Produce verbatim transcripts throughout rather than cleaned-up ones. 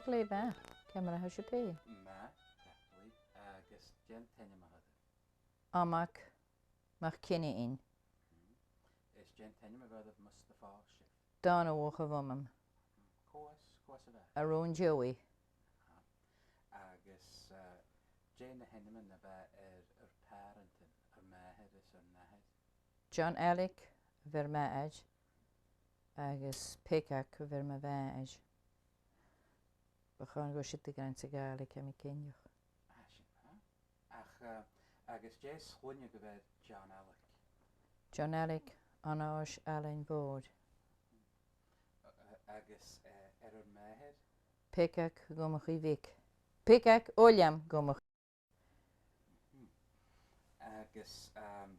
Glè mhath, ciamar a tha sibh fhèin? Math, tapadh leibh, agus dè an t-ainm a th' oirbh? Amag MacFhionghain. Is dè an t-ainm a bh' oirbh mus do phòs sibh? Dòmhnall Uí Chubhaill. Cò às, cò às a bha? À Rubha Deòidh. Aha. Agus, eh, dè na h-ainmean a bha air ur pàrantan, ur màthair is ur n-athair? John Ailig a bh' air m' athair, agus Peig Ailig a bh' air mo mhàthair. Bu chòir gun robh siud a' gabhail sa Ghàidhlig, tha mi cinnteach. Ah, sin math. Ach, eh, agus dè an sloinneadh a bh' air John Ailig? John Ailig, Aonghas Ailigin Mhòir. Eh, agus, eh, air ur màthair? Peig Ailig Dhonnchaidh Bhig. Peig Ailig Uilleam Dhonnchaidh. Mhm. Agus, um,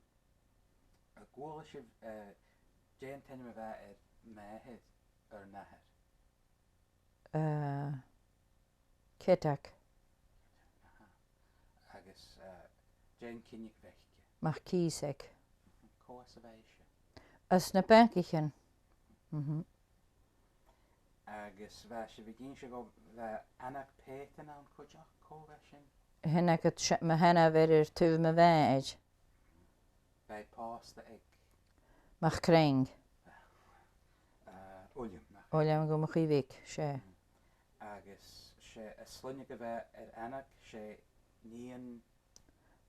an cuala sibh, eh, dè an t-ainm a bh' air màthair ur n-athar? Eh, Ceiteag. Aha. Agus, eh, dè an cinneadh a bh' aice? MacÌosaig. Mhm. Cò às a bha ise? Às na Beancaichean. Mhm. Agus bha sibh ag innse dhomh, bha Anna Pàipean ann cuideachd, cò bha sin? Sin agad, 's e mo sheanmhair air taobh mo mhàthar. Bha i pòsta aig? MacCreang. Eh, Uilleam, nach e? Uilleam Dhonnchaidh Bhig, 's e. Mm. Agus 's e, an sloinneadh a bh' air Anna, 's e nighean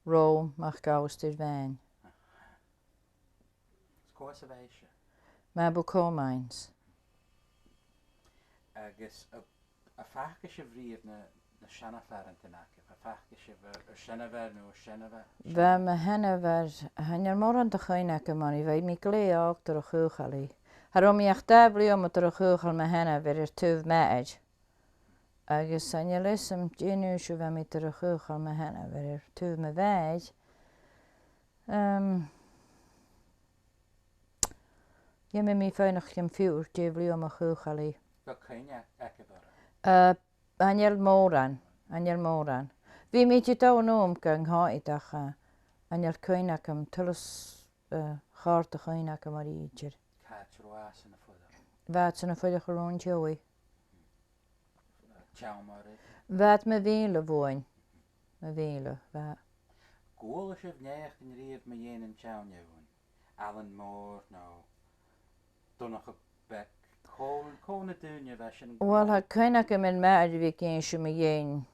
Raghnall MacAlasdair Bhàin. Is cò às a bha ise? Mabou Coal Mines. Agus a, am faca sibh riamh na, na seann phàrantan agaibh? Am faca sibh ur, ur seanmhair no ur seanmhair? Bha mo sheanmhair, chan eil mòran de chuimhne agam oirre, bha mi glè òg nuair a chaochail i. Cha robh mi ach dà bhliadhna nuair a chaochail mo sheanmhair air taobh m' athar. Agus chan eil fhios agam dè an aois a bha mi nuair a chaochail mo sheanmhair air taobh mo mhàthar. Ehm, dh'fheumadh mi faighneachd dham phiuthar dè a' bhliadhna a chaochail i. Bheil cuimhne agaibh oirre? Eh, chan eil mòran, chan eil mòran. Bha mi ri dol a-null gun chòmhdach, eh, chan eil cuimhne agam tuilleadh 's, eh, chòrd a' chuimhne agam oirre idir. Càit an robh i san fhaicinn? Bha i san fhaicinn air an t-slighe. Teann mar e. Bha i mu mhìle bhuainn. Mu mhìle, bha. An cuala sibh naidheachdan a-riamh mu dheidhinn an teann fhèin? Ailean Mòr no Donnchadh Beag? Cò, cò na daoine a bha sin? Uill, tha cuimhne agam air m' athair a bhith ag innse mu dheidhinn.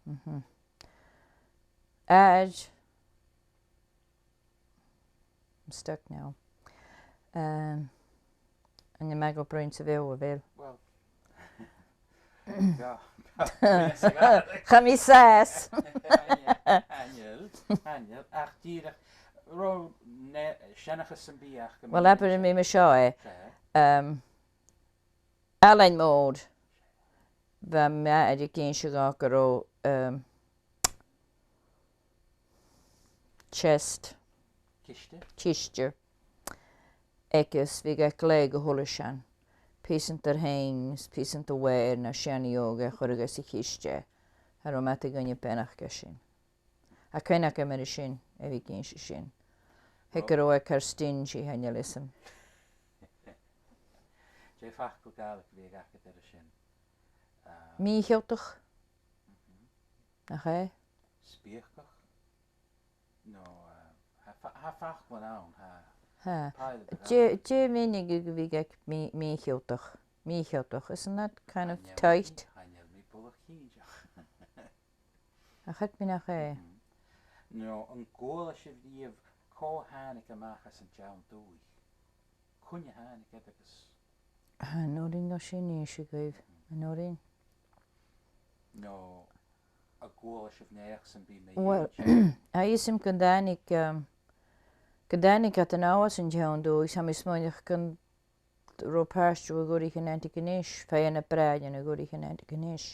Mhm. Athair. I'm stuck now. Um, an e Michael Brown sa Bheurla, a bheil? Well. Cha, cha, cha mì sàs. Chan eil, chan eil, ach dìreach, robh na, seanchas sam bith aca? Well, abair mi, mi seo e. Seo e. Um, Ailean Mòr, bha m' athair ag innse dhomh gun robh, um, chest. Ciste? Ciste. Agus bhiodh e a' glaodh a h-uile sìon. Pìos de sheann, pìos de mhàr, no seann fheòil a chuireadh e sa chiste. Cha robh math do dhuine beannachd air sin. Tha cuimhne agam air sin, a bhith ag innse sin. Thuig gun robh e car stingy, chan eil fhios agam. Dè am facal Gàidhlig a bhiodh agad air sin? Ah. Mì-chiùtach. Mhm. Nach e? Spìocach. No, eh, tha fa-, tha faclan ann, tha. Tha. Pàirt de... Dè, dh'fhaodadh e gum biodh e mì-, mì-chiùtach. Mì-chiùtach. Isn't that kind of tight? Chan eil mi, chan eil mi buileach cinnteach. Ach tha mi nach e. Mhm. No, an cuala sibh riamh cò thàinig a-mach às an t-seann dùthaich? Cuin a thàinig iad agus... An urrainn dhomh sin innse dhuibh? An urrainn? No, an cuala sibh naidheachd sam bith mu dheidhinn? Well, tha fhios agam gun tàinig, um, gun tàinig iad a-null às an t-seann dùthaich, tha mi a' smaoineachadh gun robh pàirt dhiubh a' Ghurraidh an Antigonish, feadhainn de bhràithrean a' Ghurraidh an Antigonish.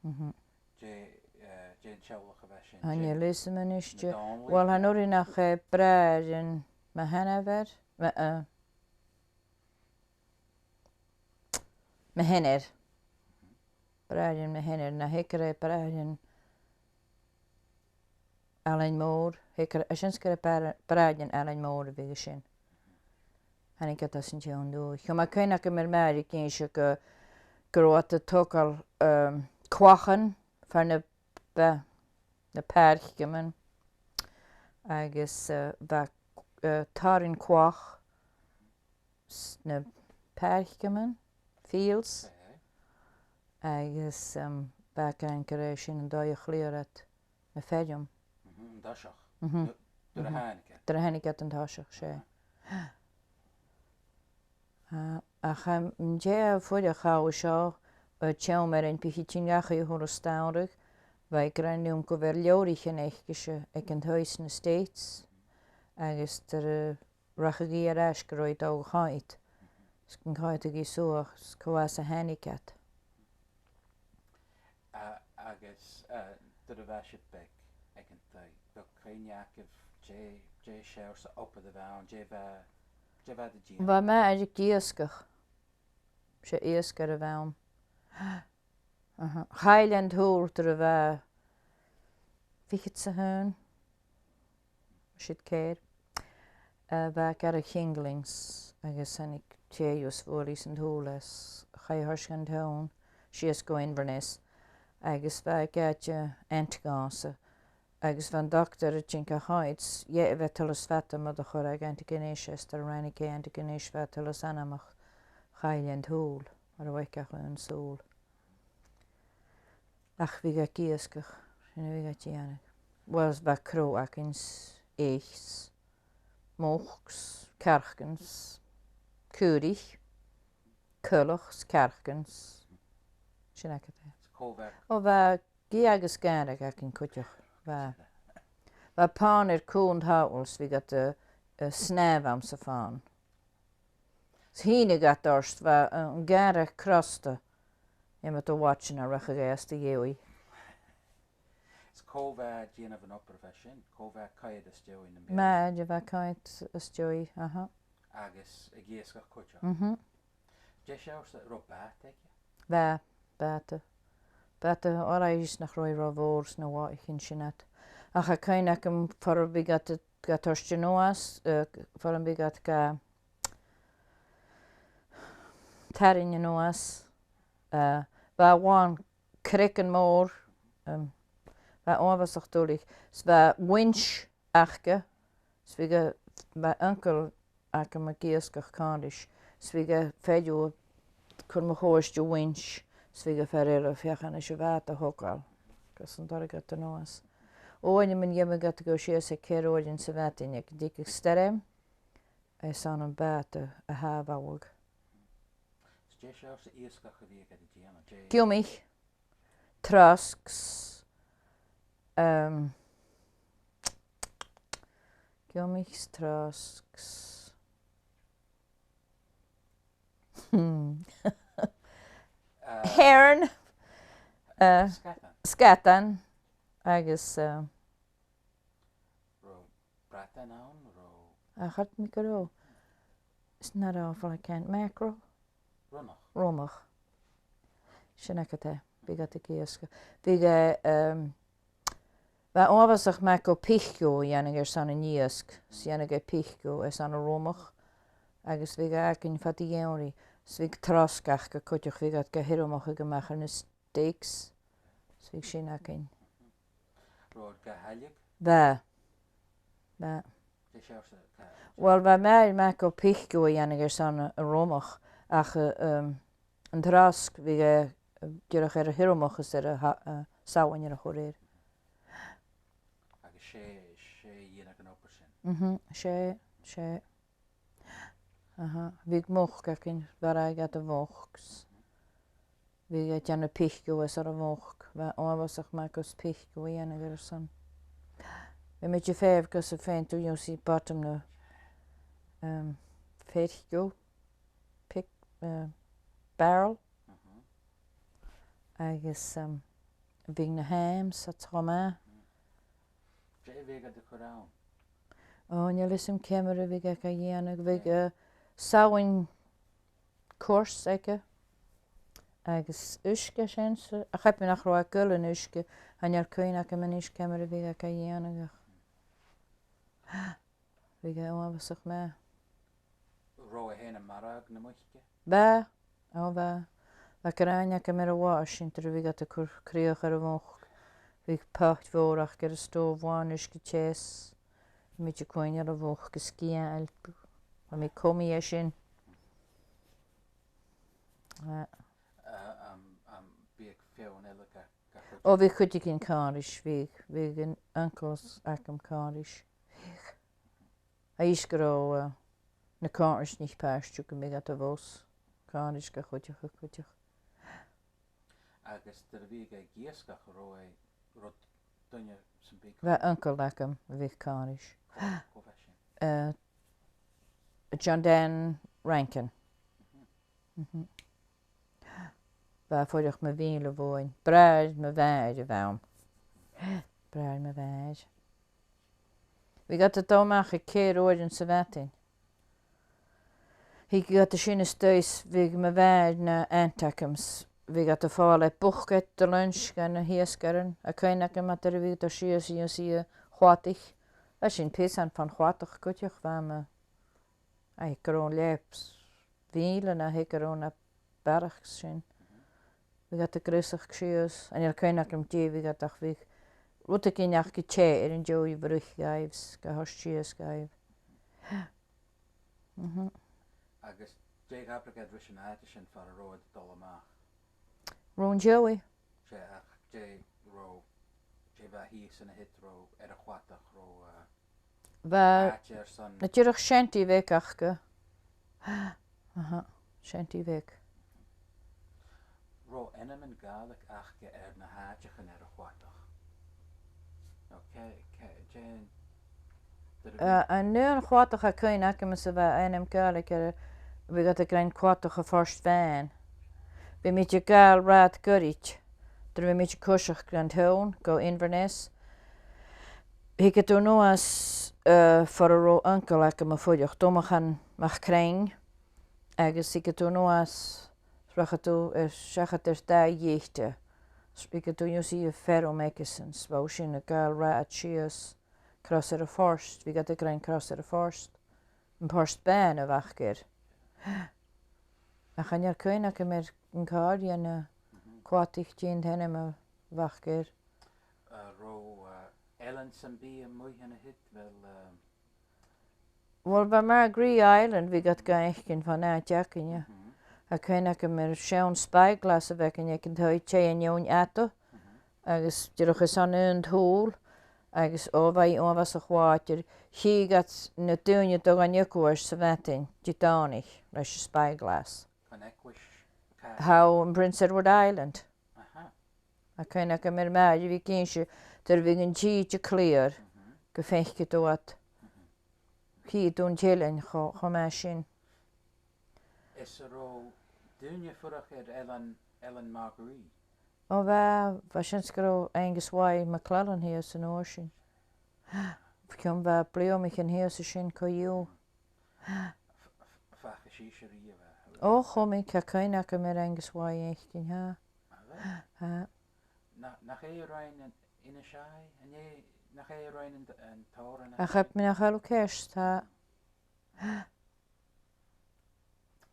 Mhm. Dè, eh, dè an teaghlach a bha sin? Chan eil fhios agam a-nis. Na Donnelly? Well, chan urrainn ach, eh, bràithrean mo sheanmhair, mo, eh, mo sheanair. Mhm. Bràithrean mo sheanair, no thig e ri bràithrean Ailein Mòr, thig e ri, a sin 's gur e brà-, bràithrean Ailein Mòr a bhiodh sin. Thàinig iad às an t-seann dùthaich. Tha mi a' cuimhneachadh mar a bha mi ag innse gu, gu robh iad a' togail, um, clachan far na, bha, na pàirceaman agus, uh, bha, uh, tarraing clach sna pàirceaman, fields, agus, um, bha iad ag ràdh gur e sin an dòigh a chleachd iad na feirm. Mhm, an toiseach. Mhm. Nuair a thàinig iad. Nuair a thàinig iad an toiseach, 's e. Ah, ach, um, an dèidh a' fuireach thall an seo, a' tighinn mar a bhiodh iad a' tighinn dhachaigh a h-uile samhradh, bha e ag ràdh rium gu bheil leabhraichean aicese aig an taigh sna States, agus dar a rachadh i air ais gun robh i a' dol a choimhead. 'S gun coimhead i suas, 's cò às a thàinig iad. A-, agus, uh, dar a bha sibh beag aig an taigh, bheil cuimhne agaibh dè, dè seòrsa obair a bh' ann, dè bha, dè bha iad a' dèanamh? Bha m' athair ag iasgach. 'S e iasgair a bh' ann. Aha. Chaill e an t-sùil dar a bha e fichead 's a h-aon. Siud ceithir. Eh, bha e ag iarraidh shingling agus thàinig tè is bhuail i san t-sùil e 's chaidh e a thoirt dhan town, sìos gu Inverness, agus bha e ag àite aint dhàsan. Agus bha an dotair a' tighinn ga choimhead, dh'fheumadh e tuilleadh fada mu do chuireadh e antaigh-a-naoise, is dar a ràinig e antaigh-a-naoise bha e tuilleadh anmoch, chaill e an t-sùil, mar a bha e ag iasgach an sùil. Ach bhiodh e ag iasgach, sin a bhiodh e a' dèanamh. Well, bha crodh againn 's eich 's muc 's cearcan 's caoraich, coileach 's cearcan 's sin agad e. Is cò bha? Ò, bha gidhe agus gàrradh againn cuideachd. Bha, bha pòn air cùl an t-sabhail 's bhiodh iad a', a' snàmh anns a' phòn. 'S shìneadh iad ort, bha an gàrradh crosta, iomad a' watching a rachadh e às do dhèidh. Is cò bha a' dèanamh an obair a bha sin? Cò bha a' coimhead às dèidh na m' athair a bha a' coimhead às dèidh, aha. Agus ag iasgach cuideachd? Mhm. Dè seòrsa, robh bàta aige? Bha, bàta. Bàta, air sgàth 's nach robh i ro mhòr 's na bhàtaichean sin iad. Ach tha cuimhne agam far am biodh iad ga toirt a-nuas, eh, far am biodh iad ga tarraing a-nuas. Eh, bha làn creagan mòr, em, bha uabhasach duilich, 's bha winch aca, 's bhiodh e, bha uncail agam ag iasgach cànain, 's bhiodh e a' feitheamh a' cur mu chois a' winch, 's bhiodh e a' feitheamh a' feuchainn ris a' bhàta a thogail gus an toireadh iad a-nuas. Uaireannan dh'fheumadh iad a dhol sìos aig ceithir uairean sa mhadainn aig an tigeadh stoirm, airson am bàta a shàbhaladh. Is dè seòrsa iasgach a bhiodh iad a' dèanamh? Dè... Giomach, trosg 's, um, giomach 's trosg 's, hmm. Eh, heron, eh, sgadan. Sgadan agus, eh, robh bradan ann, robh... A, chreid mi gun robh. Is na robh, well, I can't, mackerel? Rionnach. Rionnach. Sin agad e, bhiodh iad ag iasgach. Bhiodh e, um, bha e uabhasach math gu picnic a dhèanamh airson an iasg, 's dhèanadh e picnic airson an rionnach, agus bhiodh e againn fad a' gheamhraidh, 's bhiodh trosg aca cuideachd, bhiodh iad ga thiormachadh a-mach air na steaks, 's bhiodh sin againn. Robh iad ga shealladh? Bha. Bha. Dè seòrsa, ca-... Well, bha m' athair math gu picnic a dhèanamh airson an rionnach, ach, eh, um, an trosg, bhiodh e, eh, dìreach air a thiormachadh is air a tha-, eh, salann air a chur air. Agus 's e, 's e a dhèanadh an obair sin? Mhm, 's e, 's e. Aha, bhiodh muc againn, mharbhadh iad am muc 's bhiodh iad a' dèanamh picnic airson a' mhuc. Bha e uabhasach math gus picnic a dhèanamh airsan. Bha mi a' feitheamh gus am faigheadh tu, you see, bottom na, um, feirceall, pic-, uh, barrel. Mhm. Agus, um, bhiodh na ham 's a tha math. Dè bhiodh iad a' cur ann? Ò, chan eil fhios agam ciamar a bhiodh iad ga dhèanamh, bhiodh, eh, salann coarse aige, agus uisge sin, 's, a, chreid mi nach robh e gu leòr uisge, chan eil cuimhne agam a-nis ciamar a bhiodh iad ga dhèanamh ach bhiodh e uabhasach math. Ò, Robh e fhèin a' marbhadh na muice? Bha, o bha. Bha gràin agam air a' bhàta sin, nuair a bhiodh iad a' cur crìoch air a' mhuc. Bhiodh poit mhòr aca air an stòbh bhàn is gu teas. Bha mi a' coimhead air a' mhuc gu sgeul. Bha mi comaidh an sin. Bha. Uh, um, um, bhiodh feadhainn eile ga, ga chuideachadh? O, bhiodh cuideigin càirdeas, bhiodh, bhiodh an uncles agam càirdeas. Bhiodh. A dh'fhios gun robh, uh, na càirdeas nì pàirt, gum biodh iad a' bhus càirdeas ga chuideachadh cuideachd. Agus nuair a bhiodh e ag iasgach, robh e, robh duine sam bith... Bha uncle agam a bhiodh càirdeas. Cò, cò bha sin? Uh, John Dan Rankin. Mhm. Mhm. Bha e a' fuireach mu mhìle bhuainn. Bràthair mo mhàthar a bh' ann. Bràthair mo mhàthar. Bhiodh iad a' dol a-mach aig ceithir uairean sa mhadainn. Thigeadh iad an sin a-staigh is bhiodh mo mhàthair no aunt agam is bhiodh iad a' falbh le bucaid de lunch dha na h-iasgairean, tha cuimhne agam, nuair a bhiodh iad a' dol sìos a dh'ionnsaigh a' chladach. Bha sin pearsanta fon chladach cuideachd, bha mi, aidh, gun robh leaps mhìle no thig gun robh na barracks sin. Bhiodh iad a' greasachd sìos, chan eil cuimhne agam dè bhiodh iad, ach bhiodh rudeigin aca gu teth air an dèidh a bhruich dhaibh, ga thoirt sìos dhaibh. Mhm. Agus dè dh'abradh iad ris an àite sin far an robh iad a' dol a-mach? Ron Joey. 'S e, ach dè robh, dè bha shìos an siud, robh air a' chladach, robh, uh, bha àite airson... Na dìreach shanty bheag aca. Aha, shanty bheag. Robh ainmean Gàidhlig aca air na h-àiteachan air a' chladach? No, ce, ce, dè an... Uh, an aon chladach a tha cuimhne agam is a bha ainm Gàidhlig air, bhiodh iad ag ràdh Cladach a' Phort Bhàin. Bhiodh mi a' gabhail rathad goirid, nuair a bhiodh mi a' coiseachd dhan town gu Inverness. Thigeadh tu a-nuas, uh, far an robh uncle agam a' fuireach, Donnchadh MacCreain, agus thigeadh tu a-nuas, rachadh tu air, seachad air dà gheata, thigeadh tu a-nuas a dh'fheirm aigesan, 's bha sin a' gabhail rathad sìos Crois air a' Phort, bhiodh iad ag ràdh Crois air a' Phort, am Port Bhàin a bh' aca air. Ach chan eil cuimhne agam air an càil dhen a' chladach, dè an t-ainm a bh' aca air. Uh, robh, uh, eilean sam bith a-muigh an siud, bheil, uh... Well, bha Margaree Island, bhiodh iad ga fhaicinn fon àite againne. Mhm. Tha cuimhne agam air seann spyglass a bh' againn aig an taigh, taigh an fheadhainn fhada, agus dìreach airson aon t-sùil, agus o bha i uabhasach làidir. Chitheadh iad na daoine a' dol dhan eaglais sa mhadainn, Didòmhnaich, leis an spyglass. An eaglais càit? Tha am Prince Edward Island. Aha. Tha cuimhne agam air m' athair a bhith ag innse, nuair a bhiodh an tìde clìor, gum faiceadh tu iad. Mhm. Chitheadh tu an t-eilean cho, cho math sin. Is an robh daoine a' fuireach air Eilean, Eilean Margaree? O bha, bha seans gun robh Angus Wye MacLellan shìos an uair sin. Chionn bha bliadhnaichean shìos an sin co-dhiù. F-, f-, faca sibhse riamh e? O, chunna mi, tha cuimhne agam air Angus Wye fhaicinn, tha. A bheil? Tha. Na, nach e a rinn an Inis Oidh? An e, nach e a rinn an, an t-òran a... Ach, tha mi nach eil ceart, tha.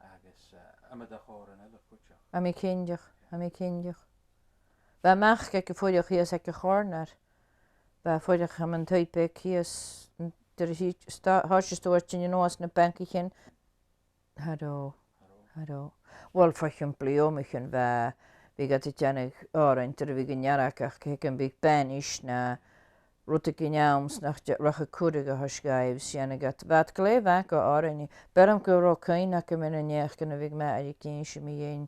Agus, eh, iomadach òran eile cuideachd. Tha mi cinnteach, tha mi cinnteach. Bha mac aige a' fuireach shìos aig a' chorner. Bha e a' fuireach ann am taigh beag shìos, an, nuair a thì-, sta-, thòisich stòr tighinn a-nuas na bancaichean. Tha, robh. Tha, robh. Well, bho chionn bliadhnaichean bha, bhiodh iad a' dèanamh òrain, nuair a bhiodh an fhearg aca, gum biodh banais no rudeigin ann 's nach de-, rachadh cuireadh a thoirt dhaibh, 's dhèanadh iad, bha iad glè mhath gu òrain. B' fheàrr leam gun robh cuimhne agam air na naidheachdan a bhiodh m' athair ag innse mu dheidhinn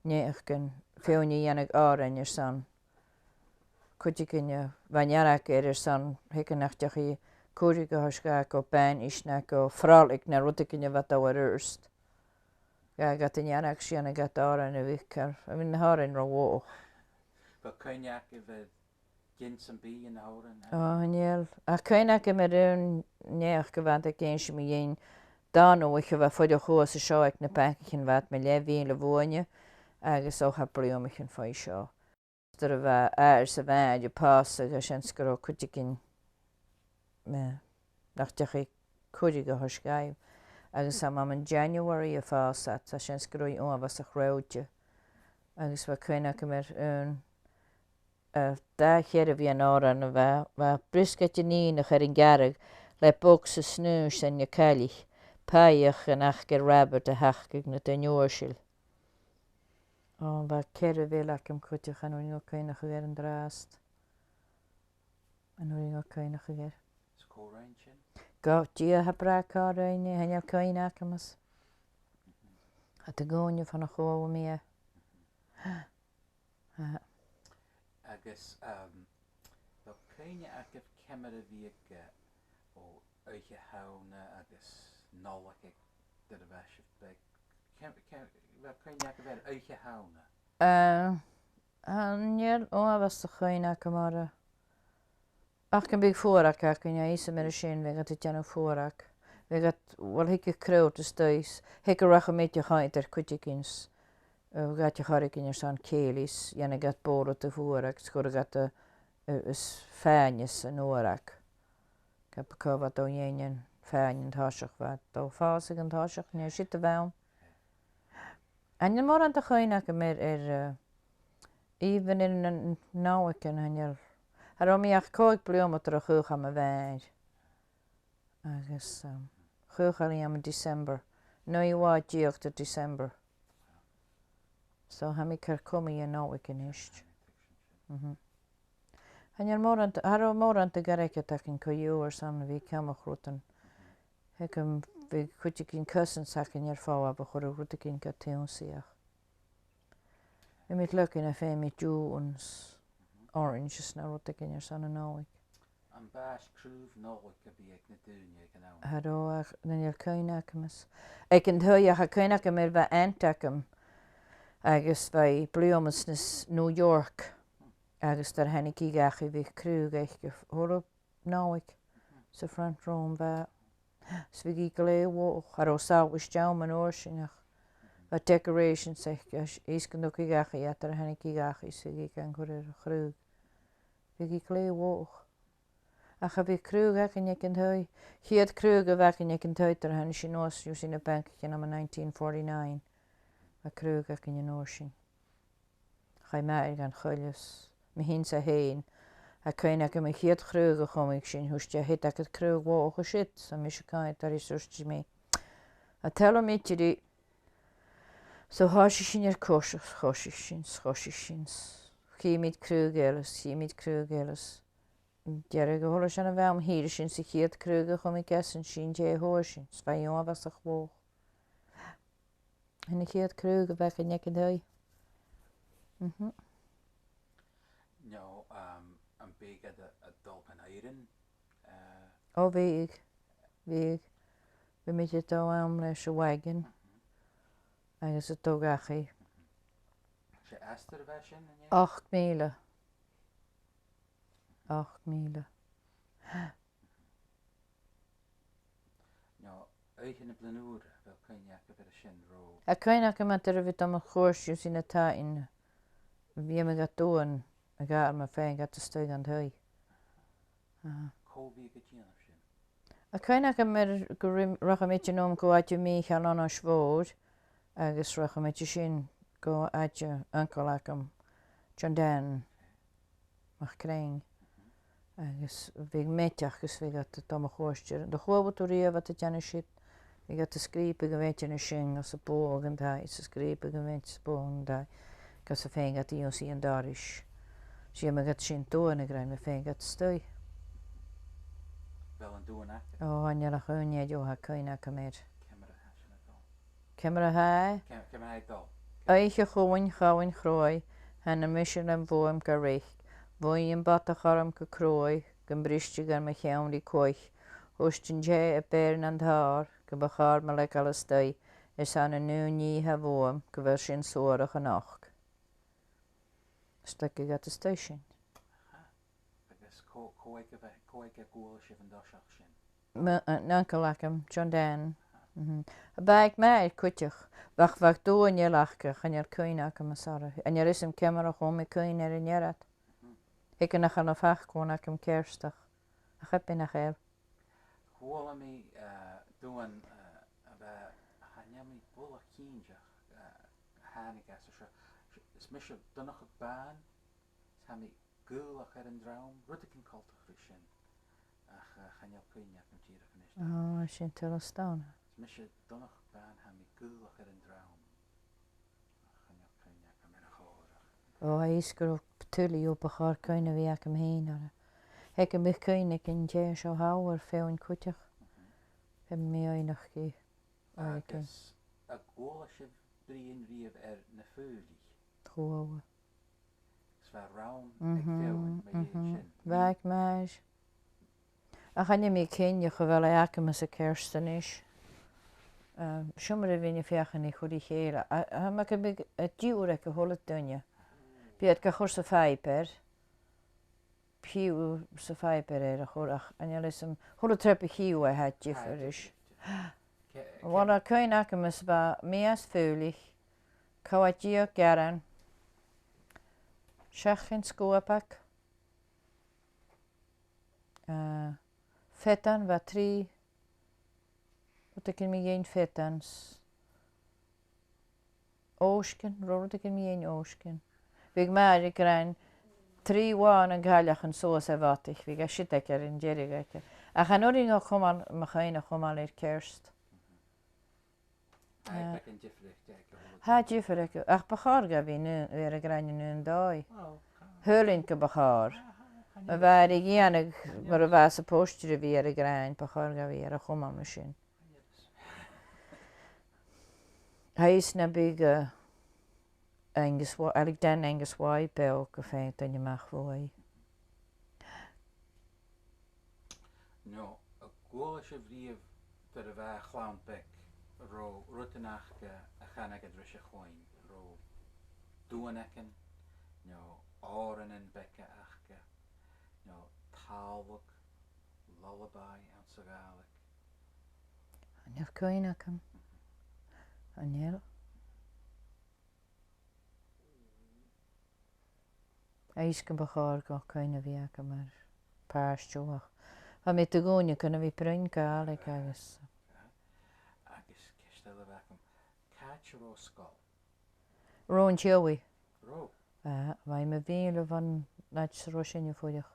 naidheachdan, feadhainn a dhèanadh òrain airson cuideigin a bha an fhearg air, airson, thuige, nach deach i cuireadh a thoirt dha gu banais no gu frolic no rudeigin a bha dol air adhart. Ghabhadh iad an fhearg 's dhèanadh iad òrain a bhiodh car, I mean, na h-òrain ro mhotha. Bheil cuimhne agaibh air gin sam bith de na h-òrain, eh? Ò, chan eil. Ach cuimhne agam air aon naidheachd a bha iad ag innse mu dheidhinn dà nuair a bha e a' fuireach shuas an seo aig na bancaichean, bha iad mu leth mhìle bhuainne, agus o, tha bliadhnaichean bho seo. Nuair a bha athair 's a mhàthair a' pòsadh, tha seans gun robh cuideigin, eh, nach deach i cuireadh a thoirt dhaibh. Agus tha mi ann an January a' fàs iad, tha sin sgrùidh uabhasach reòthte. Agus bha cuimhne agam air, um, uh, dà cheathramh dhen òran a bha, bha briosgaid an eun a' cur an gearradh le bogsa snaois san a' cailleach, paidheadh an acair rabaid a th' aca aig na daoine uaisle. Ò, bha ceathramh eile agam cuideachd, chan urrainn dhomh cuimhneachadh air an-dràsta. Chan urrainn dhomh cuimhneachadh air. Is cò rinn sin? Gu Dia tha bràth cò rinn e, chan eil cuimhne agam-s'. Tha e a' dol a dh'fhàs fon a' chòmhla mi e. Ah. Agus, um, bheil cuimhne agaibh ciamar a bhiodh, eh, o, Oidhche Shamhna agus Nollaig aig, dar a bha sibh beag? Ciam-, ciam-, bheil cuimhne agaibh air Oidhche Shamhna? Eh, chan eil uabhasach cuimhne agam orra. Ach gum biodh fuarag againn, tha fhios agam air sin, bhiodh iad a' dèanamh fuarag. Bhiodh iad, uill, thigeadh crodh a-staigh, thigeadh Rachael Mìcheil a choimhead air cuideigin-s', eh, bhiodh iad a' choreigin airson cèilidhs, dhèanadh iad bòrd de fuarag, 's chuireadh iad a, a, is fàinne san fhuarag. Ge b' e cò bha dol a dhèanamh fhèin an toiseach, bha dol fàsadh an toiseach, an e siud a bh' ann? Chan eil mòran de chuimhne agam air, air, eh, even air na, na Nollaigean, chan eil. Cha robh mi ach còig bliadhna nuair a chaochail mo mhàthair. Agus, um, chaochail i ann an December. Naoi, dhà-dheug de December. So, tha mi car coma dhen Nollaig a-nis. Mhm. Chan eil mòran, cha robh mòran de dh'airgead againn co-dhiù airson a bhith a' ceannach rudan. Tha cuimhne agam, bha cuideigin, cousins againn air falbh a chuireadh rudeigin gu t-ionnsaigh. Bha mi a' leigeil fhèin mi dubhan 's oranges no rudeigin airson an Nollaig. Am b' àbhaist craobh Nollaig a bhith aig na daoine aig an àm? Cha robh, ach chan eil cuimhne agam-s'. Aig an taigh, ach tha cuimhne agam air, bha aunt agam, agus bha i bliadhna ann an New York, agus dar a thàinig i dhachaigh bha craobh aice a h-uile Nollaig sa front room, bha, 's bhiodh i glè mhòr, cha robh saltlaist ann an uair sin ach bha decorations aice, is, is gun tug i dhachaigh iad, dar a thàinig i dhachaigh, 's bhiodh i gan cur air a' chraobh. Bhiodh i glè mhòr. Ach cha bhiodh craobh againn aig an taigh. A' chiad chraobh a bh' againn aig an taigh, dar a thàinig sinn suas, shuas anns na bannaichean ann an nineteen forty-nine. Bha craobh againn an uair sin. Chaidh m' athair dhan choille 's mi fhìn 's e fhèin. Tha cuimhne agam a' chiad chraobh a chumadh sinn, thuirt e, "Tha agad craobh mhòr an siud," 's mise a' coimhead air is thuirt mi, "I'll tell him idir." So thòisich sinn air coiseachd, choisich sinn, choisich sinn. Chì mi craobh eile, chì mi craobh eile. Deireadh a h-uile sìon a bh' ann, thòisich sinn sa chiad chraobh a chumadh, gus an sin dè thòisich sinn, 's bha e uabhasach mòr. An e a' chiad chraobh a bh' againn aig an taigh? Mhm. No, um, am biodh iad a', a' dol dhan Èirinn, eh? Ò, bhiodh, bhiodh. Bhiodh mi a' dol ann leis a' wagon. Mhm. Agus a' dol dhachaigh. Mhm. 'S e astar a bha sin, an e? Ochd mìle. Ochd mìle. No, Oidhche na Bliadhn' Ùire, a bheil cuimhne agaibh air sin, ro? Tha cuimhne agam gun robh iad a' dol mun cuairt suas an taigh, bhiodh mi gan duan a' gabhail mi fhèin gu taigh an taigh. Aha. Cò bhiodh a' dèanamh sin? Tha cuimhne agam air gun robh, rachamaid a-null gu àite Mìcheil Aonghais Mhòir, agus rachamaid an sin gu àite uncail agam, John Dan MacCreagh. Agus bhiodh meadhan agus bhiodh iad a' dol mun cuairt air. An do chuala tu riamh iad a' dèanamh siud? Bhiodh iad a' sgrìobadh a' mheadhain an sin anns a' bhogha an taigh, 's a' sgrìobadh a' mheadhain anns a' bhogha an taigh, gus am faighinn iad a dh'ionnsaigh an dorais. 'S dh'fheumadh iad sin duan a ghràdh, am faighinn iad a-staigh. Bheil an duan aca? Ò, chan eil ach aon dhiubh a tha cuimhne agam air. Ciamar a tha sin a' dol? Ciamar a tha e? Ciamar, ciamar a tha e a' dol? Oidhche Chuain, Challainn Chruaidh, thàinig mise lem bhuam gu reic. Bhuain am bodach orm gu cruaidh, gum bristeadh air mo cheann ri cuaich. Thuirt an tè a b' fheàrr nan tàir, gum bu chòir mo leagail a-staigh, is ann an aon nì a tha bhuam, gu bheil sin suarach a-nochd. 'S leigeadh iad a-staigh sin. Aha. Agus cò, cò aige a bha-, cò aige a chuala sibh an toiseach sin? M-, an uncail agam, John Dan. Aha. Mhm. Bha e aig m' athair cuideachd. Bha, bha duan eile aca, chan eil cuimhne agam-s' orra. Chan eil fhios agam ciamar a chùm mi cuimhne air an deireadh. Mhm. Thig e nach eil am facal agam ceartach. Ach abair nach eil. Chuala mi, eh, duan, eh, a bha cinnteach, eh, a thàinig às a seo. Is mise Donnchadh Bàn, is tha mi Gaelach air an dream, rudeigin coltach ri sin, ach, eh, chan eil cuimhne agam dìreach a-nis. Ò, sin turas dona. Is mise Donnchadh Bàn, tha mi Gaelach air an dream, ach chan eil cuimhne agam air a' chòmhradh. Ò, tha fhios gu robh tuilleadh obair, bu chòir cuimhne a bhith agam fhìn orra. Tha agam cuimhne aig an tè seo, Howard, feadhainn cuideachd. Mhm. Tha mi aonaich dhi. Agus an cuala sibh bruidhinn riamh air na Faoillich? Chuala. Is bha rann aig feadhainn mu dheidhinn sin. Bha, aig maise. Ach chan eil mi cinnteach a bheil e agam anns a' cheist a-nis. Ehm, seòmar a bhithinn a' feuchainn ri chur ri chèile. A, tha mi a' creidsinn gu bheil e aig a h-uile duine. Bidh iad ga chur sa phàipear. Chì thu sa phàipear air a chur, ach chan eil fhios agam, a h-uile triop a chì thu e, tha e diofraichte. Tha e diofraichte. Uill, tha cuimhne agam is bha mìos Faoillich, còig deug gearan, seachdain sguabach, eh, feadan, bha trì, rudeigin mu dheidhinn feadan, s-, òisgean, robh rudeigin mu dheidhinn òisgean. Bhiodh m' athair ag ràdh trì latha nan cailleachan suas a' bhàta, bhiodh e siud aige air an deireadh aige. Ach chan urrainn dhomh cumail, mo chuimhne a chumail air ceart. Tha e beagan diofraichte aig a h-uile duine. Tha e diofraichte, ach bu chòir dha a bhith an aon, air a' ghrian an aon dòigh. Ò, tha. Shaoilinn gum bu chòir. Tha, tha, chan eil. Ma bha e air a dhèanamh mar a bha e supposed to bhith air a' ghrian, bu chòir dha a bhith air a chumail mar sin. Tha fhios nam biodh, eh, Angus Wh-, Alexander Angus White beò gu feum duine a-mach bhuaidh. No, an cuala sibh riamh nuair a bha a' chlann beag, an robh rudan aca a chanadh iad ris a' chloinn, an robh duanagan, no òrain beaga aca, no tàladh, lullaby anns a' Ghàidhlig? Chan eil cuimhne agam. Chan eil. Agus gum bu chòir gun cuimhne a bhith agam air pàirt dheth. Bha mi de dh'ùine gun a bhith a' bruidhinn Gàidhlig agus... Agus ceist eile a bh' agam, càit an robh an sgoil? An robh an t-seòmar? Robh. Ah, bha mi a' bruidhinn leotha an àite 's an robh sinne a' fuireach.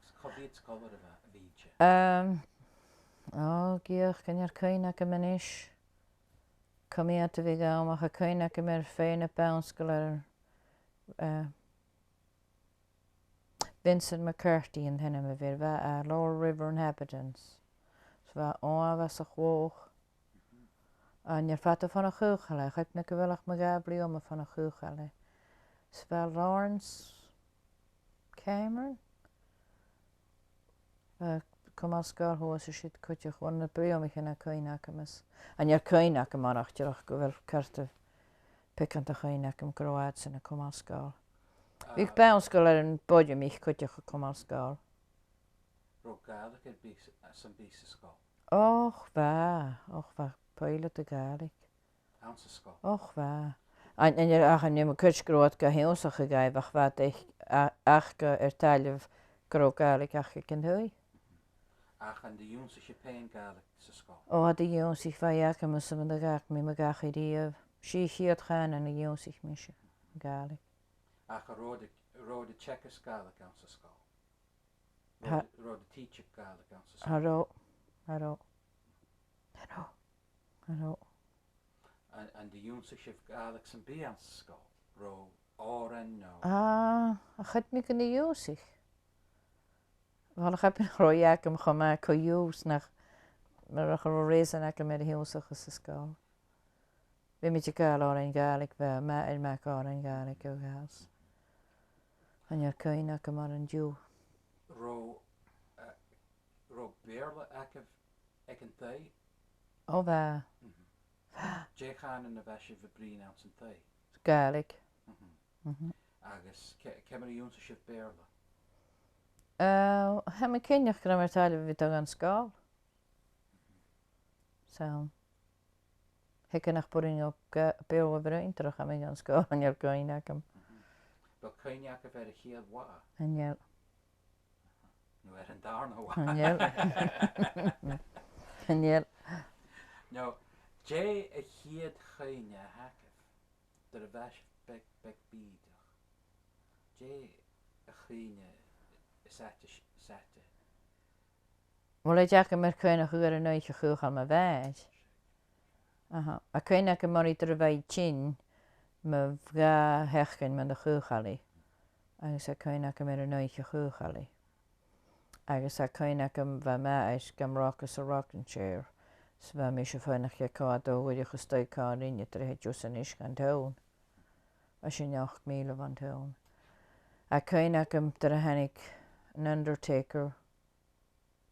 Is cò mheud sgoilear a bha, a bh' innte? Ehm, o, gidheadh, chan eil cuimhne agam a-nis. Cò mheud a bhiodh ann, ach tha cuimhne agam air fear na bannsgail air, eh, Vincent McCarthy an t-ainm a bh' air, bha e à Lower River Inhabitants. 'S bha e uabhasach mòr. Chan eil fada bhon a chaochail e, chan eil cuimhne agam gu bheil ach mu dhà bliadhna bhon a chaochail e. 'S bha Lawrence Cameron, eh, cumail sgoil shuas an siud cuideachd, bhon na bliadhnaichean a tha cuimhne agam is. Chan eil cuimhne agam a-màireach dìreach gu bheil ceart a bheil pìos de chuimhne agam gun robh iadsan a' cumail sgoil. Bhiodh bannsgail air am boireannach cuideachd a' cumail sgoil. Robh Gàidhlig air bith, sam bith sa sgoil? Och, bha, och, bha poile de Ghàidhlig. Anns an sgoil? Och, bha. An, an, ach chan eil mi cinnteach gun robh iad ga h-ionnsachadh dhaibh, ach bha iad a', a, aca air tàilleabh gun robh Gàidhlig aca aig an taigh. Ach an do dh'ionnsaich sibh fhèin Gàidhlig sa sgoil? O, cha do dh'ionnsaich, bha e agam-sa mun do dh'fhàg mi mo dhachaigh riamh. Sia cheud cànan a dh'ionnsaich mise, Gàidhlig. Ach an robh iad, an robh iad a' teagasg Gàidhlig anns an sgoil? Tha. Robh, robh iad a' teaching Gàidhlig anns an sgoil? Cha robh, cha robh. Cha robh, cha robh. An, an do dh'ionnsaich sibh Gàidhlig sam bith anns an sgoil? Robh òrain no... Ah, cha chreid mi gun do dh'ionnsaich. Uill, cha b' urrainn dhomh a ràdh cho math co-dhiù, nach, mar nach robh reason agam air ionnsachadh sa sgoil. Bha mi a' gabhail òrain Ghàidhlig, bha m' athair mac òrain Ghàidhlig a' gabhail. Chan eil cuimhne agam air an-diugh. Robh, eh, robh Beurla agaibh aig an taigh? O, bha. Mhm. Dè a' chànan a bha sibh a' bruidhinn anns an taigh? Gàidhlig. Mhm. Mhm. Agus ce-, ciamar a dh'ionnsaich sibh Beurla? Eh, tha mi cinnteach gun robh mi air tàilleabh a bhith a' dol dhan sgoil. So, tha cuimhne agam gun robh Beurla a' bruidhinn nuair a chaidh mi dhan sgoil, chan eil cuimhne agam. Mhm. A bheil cuimhne agaibh air a' chiad latha? Chan eil. No air an dàrna latha? Chan eil. Chan eil. No, Dè a' chiad chuimhne a th' agaibh? Dar a bheil beag, beag bìodach. Dè a' chuimhne as fhaide, as fhaide? Bhuel, tha cuimhne agam air cuimhneachadh air an oidhche chaochail mo mhàthar. Aha. Tha cuimhne agam air mar a bha i a' tighinn mu dhà sheachdain mun do chaochail i. Agus tha cuimhne agam air an oidhche chaochail i. Agus tha cuimhne agam bha m' athair gam rocas sa rocking chair. 'S bha mise a' faighneachd cò a dh'fhuirich a-staigh còmhla rinne, dar a thèid thusa a-nis dhan town. Bha sinn ochd mìle bhon town. Tha cuimhne agam dar a thàinig an undertaker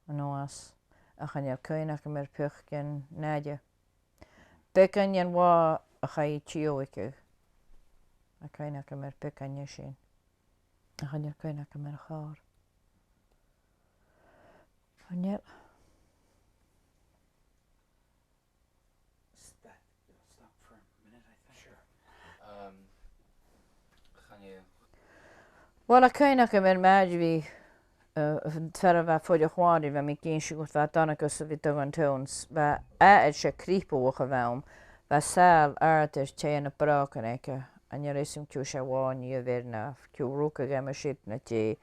a-nuas, ach chan eil cuimhne agam air pioc dhen aire. Beagan dhen bhà a chaidh a thiodhlaiceadh. Tha cuimhne agam air beagan dhe sin. Ach chan eil cuimhne agam air a' chàr. Chan eil. Stop, stop for a minute, I think. Sure. Um, chan eil. Bhuel, tha cuimhne agam air m' athair a bhith, eh, fear a bha a' fuireach ann, bha mi ag innse dhut, bha Donnchadh a bhith a' dol dhan town, bha athair, 's e cripple a bh' ann, bha sàil àrd air taobh na brògan aige, an e, 's e sin ciù seo bhàn a bh' air, no ciù rugadh e mar sin no dè.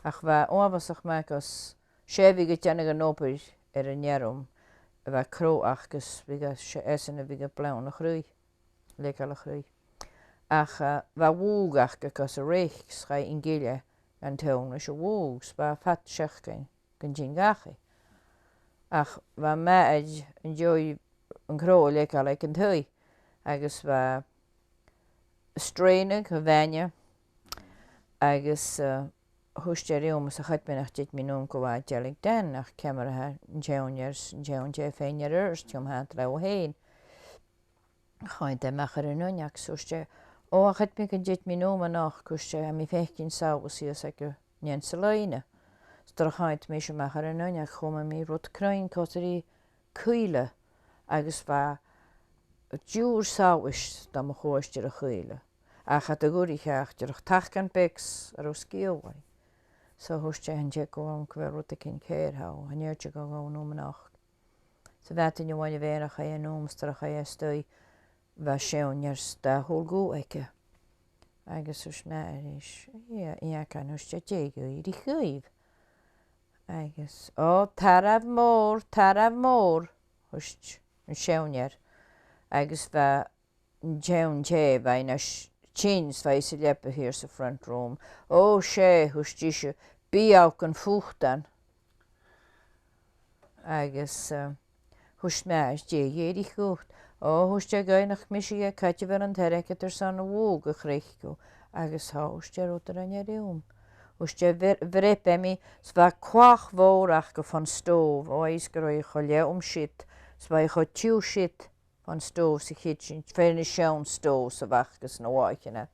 Ach bha e uabhasach math gus 's e a bhiodh a' dèanamh an obair air an fheirm, a bha crodh aca, 's bhiodh e, 's e esan a bhiodh a' bleoghann a' chruidh, a' leigeil a' chruidh. Ach, eh, bha bhùth aca gus an reic, 's chaidh an gille dhan town leis a' bhùth, 's bha e fad seachdain gun tighinn dhachaigh. Ach bha m' athair an dèidh an crodh a leigeil aig an taigh, agus bha e a' sgrìobhadh a' bhainne, agus, eh, thuirt e rium, 's cha chreid mi nach tèid mi an-diugh gu bhith a' dèiligeadh dhan, ach ciamar a tha an t-seann fhear, an t-seann tè fhèin air adhart, ciamar a tha e leotha fhèin. Chaidh e a-mach air an uinneig, 's thuirt e, "Ò, cha chreid mi gun tèid mi an-diugh a-nochd," thuirt e, "tha mi a' faicinn solas shìos aig an, an seo an loidhne." 'S dar a chaidh mise a-mach air an uinneig, chùm mi rud cruinn còmhla ri cuibhle, agus bha diùir solais dha mo chomhfhurtair a' chuibhle. Ach cha do dh'fhuirich e ach dìreach tacan beag 's a robh sgeul oirre. So thuirt e, "Chan eil cuimhne agam gu bheil rudeigin ceàrr ann, chan eil cuimhne agam an-diugh a-nochd." Sa mhadainn a bha e a' bhàrr, chaidh e a-null, 's dar a chaidh e a-staigh, bha seann fhear 's dà shùil dhubh aige. Agus thuirt m' athair ris, "Ò, a Iain, a Iain," thuirt e, "dè dh'èirich dhuibh?" Agus, "Ò, tarbh mòr, tarbh mòr," thuirt an seann fhear. Agus bha an t-seann tè, bha i na s-, tinn 's bha i sa leabaidh air sa front room. "Ò, 's e," thuirt ise, "biadh gun phutan." Agus, eh, thuirt m' athair, "Dè dh'èirich dhut?" "Ò," thuirt e, "dh'fhaighnich mise dha càit a bheil an t-airgead airson a' bhùth a chreic thu." Agus thuirt e rud a rinn e rium. Thuirt e, "Bhreab, bhreab e mi, 's bha clach mhòr aca fon stove, ò, is gun robh i cho leam siud, 's bha i cho tiugh siud fon stove sa chidsin, fear na seann stoves a bh' aca 's na bh' againn iad."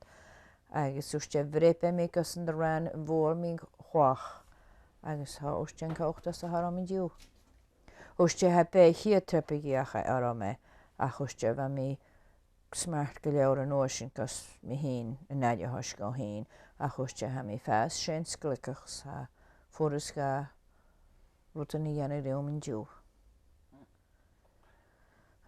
Agus thuirt e, "Bhreab e mi gus an do rinn am buaidh mi clach." Agus thuirt e, "An còta 's a th' orm an-diugh?" Thuirt e, "Tha e a' chiad triop a dh'fheuch e orm e," ach thuirt e, "Bha mi smart gu leòr an uair sin gus mi fhìn an aire a thoirt dhomh fhìn," ach thuirt e, "Tha mi a' fàs sean sgliogach 's tha furasta rudan a dhèanamh rium an-diugh."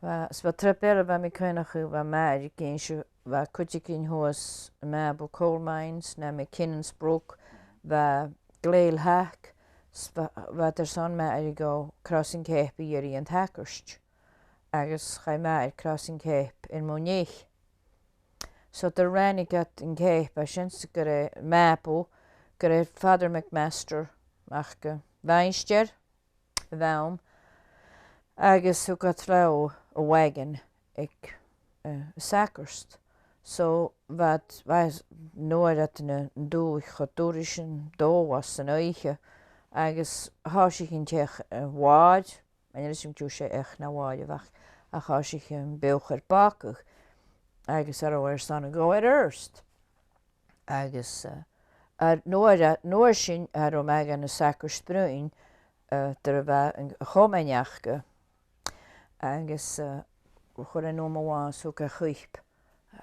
Bha, 's bha triop eile a bha mi a' cuimhneachadh, bha m' athair ag innse, bha cuideigin shuas am Mabou Coal Mines, no McKinnon's Brook, bha glèidheil fhathach, 's bha, bha iad airson m' athair a dhol cross an ceap a dh'iarraidh an t-sagart. Agus chaidh m' athair cross an ceap air mo neach. So dar a ràinig iad an ceap, bha sin 's gur e Mabou, gur e Father McMaster, ach gu mhaighstir a bh' ann, agus thug iad leotha a' wagon aig, eh, an sagart. So bha iad, bha, nuair a bha iad na, an dùthaich cho doirbh 's an dòigh san oidhche, agus thòisich an t-each a' mhòr, an e sin ciù 's e each no mhòr a bh' ann, ach thòisich am beothach air bacadh, agus cha robh e airson a dhol air adhart. Agus, eh, air, an uair a, an uair sin, cha robh math dhan an sagart bruidhinn, eh, dar a bha an, a' chomain aca. Agus, eh, chuir e an uair sin a-mach 's thug e chuip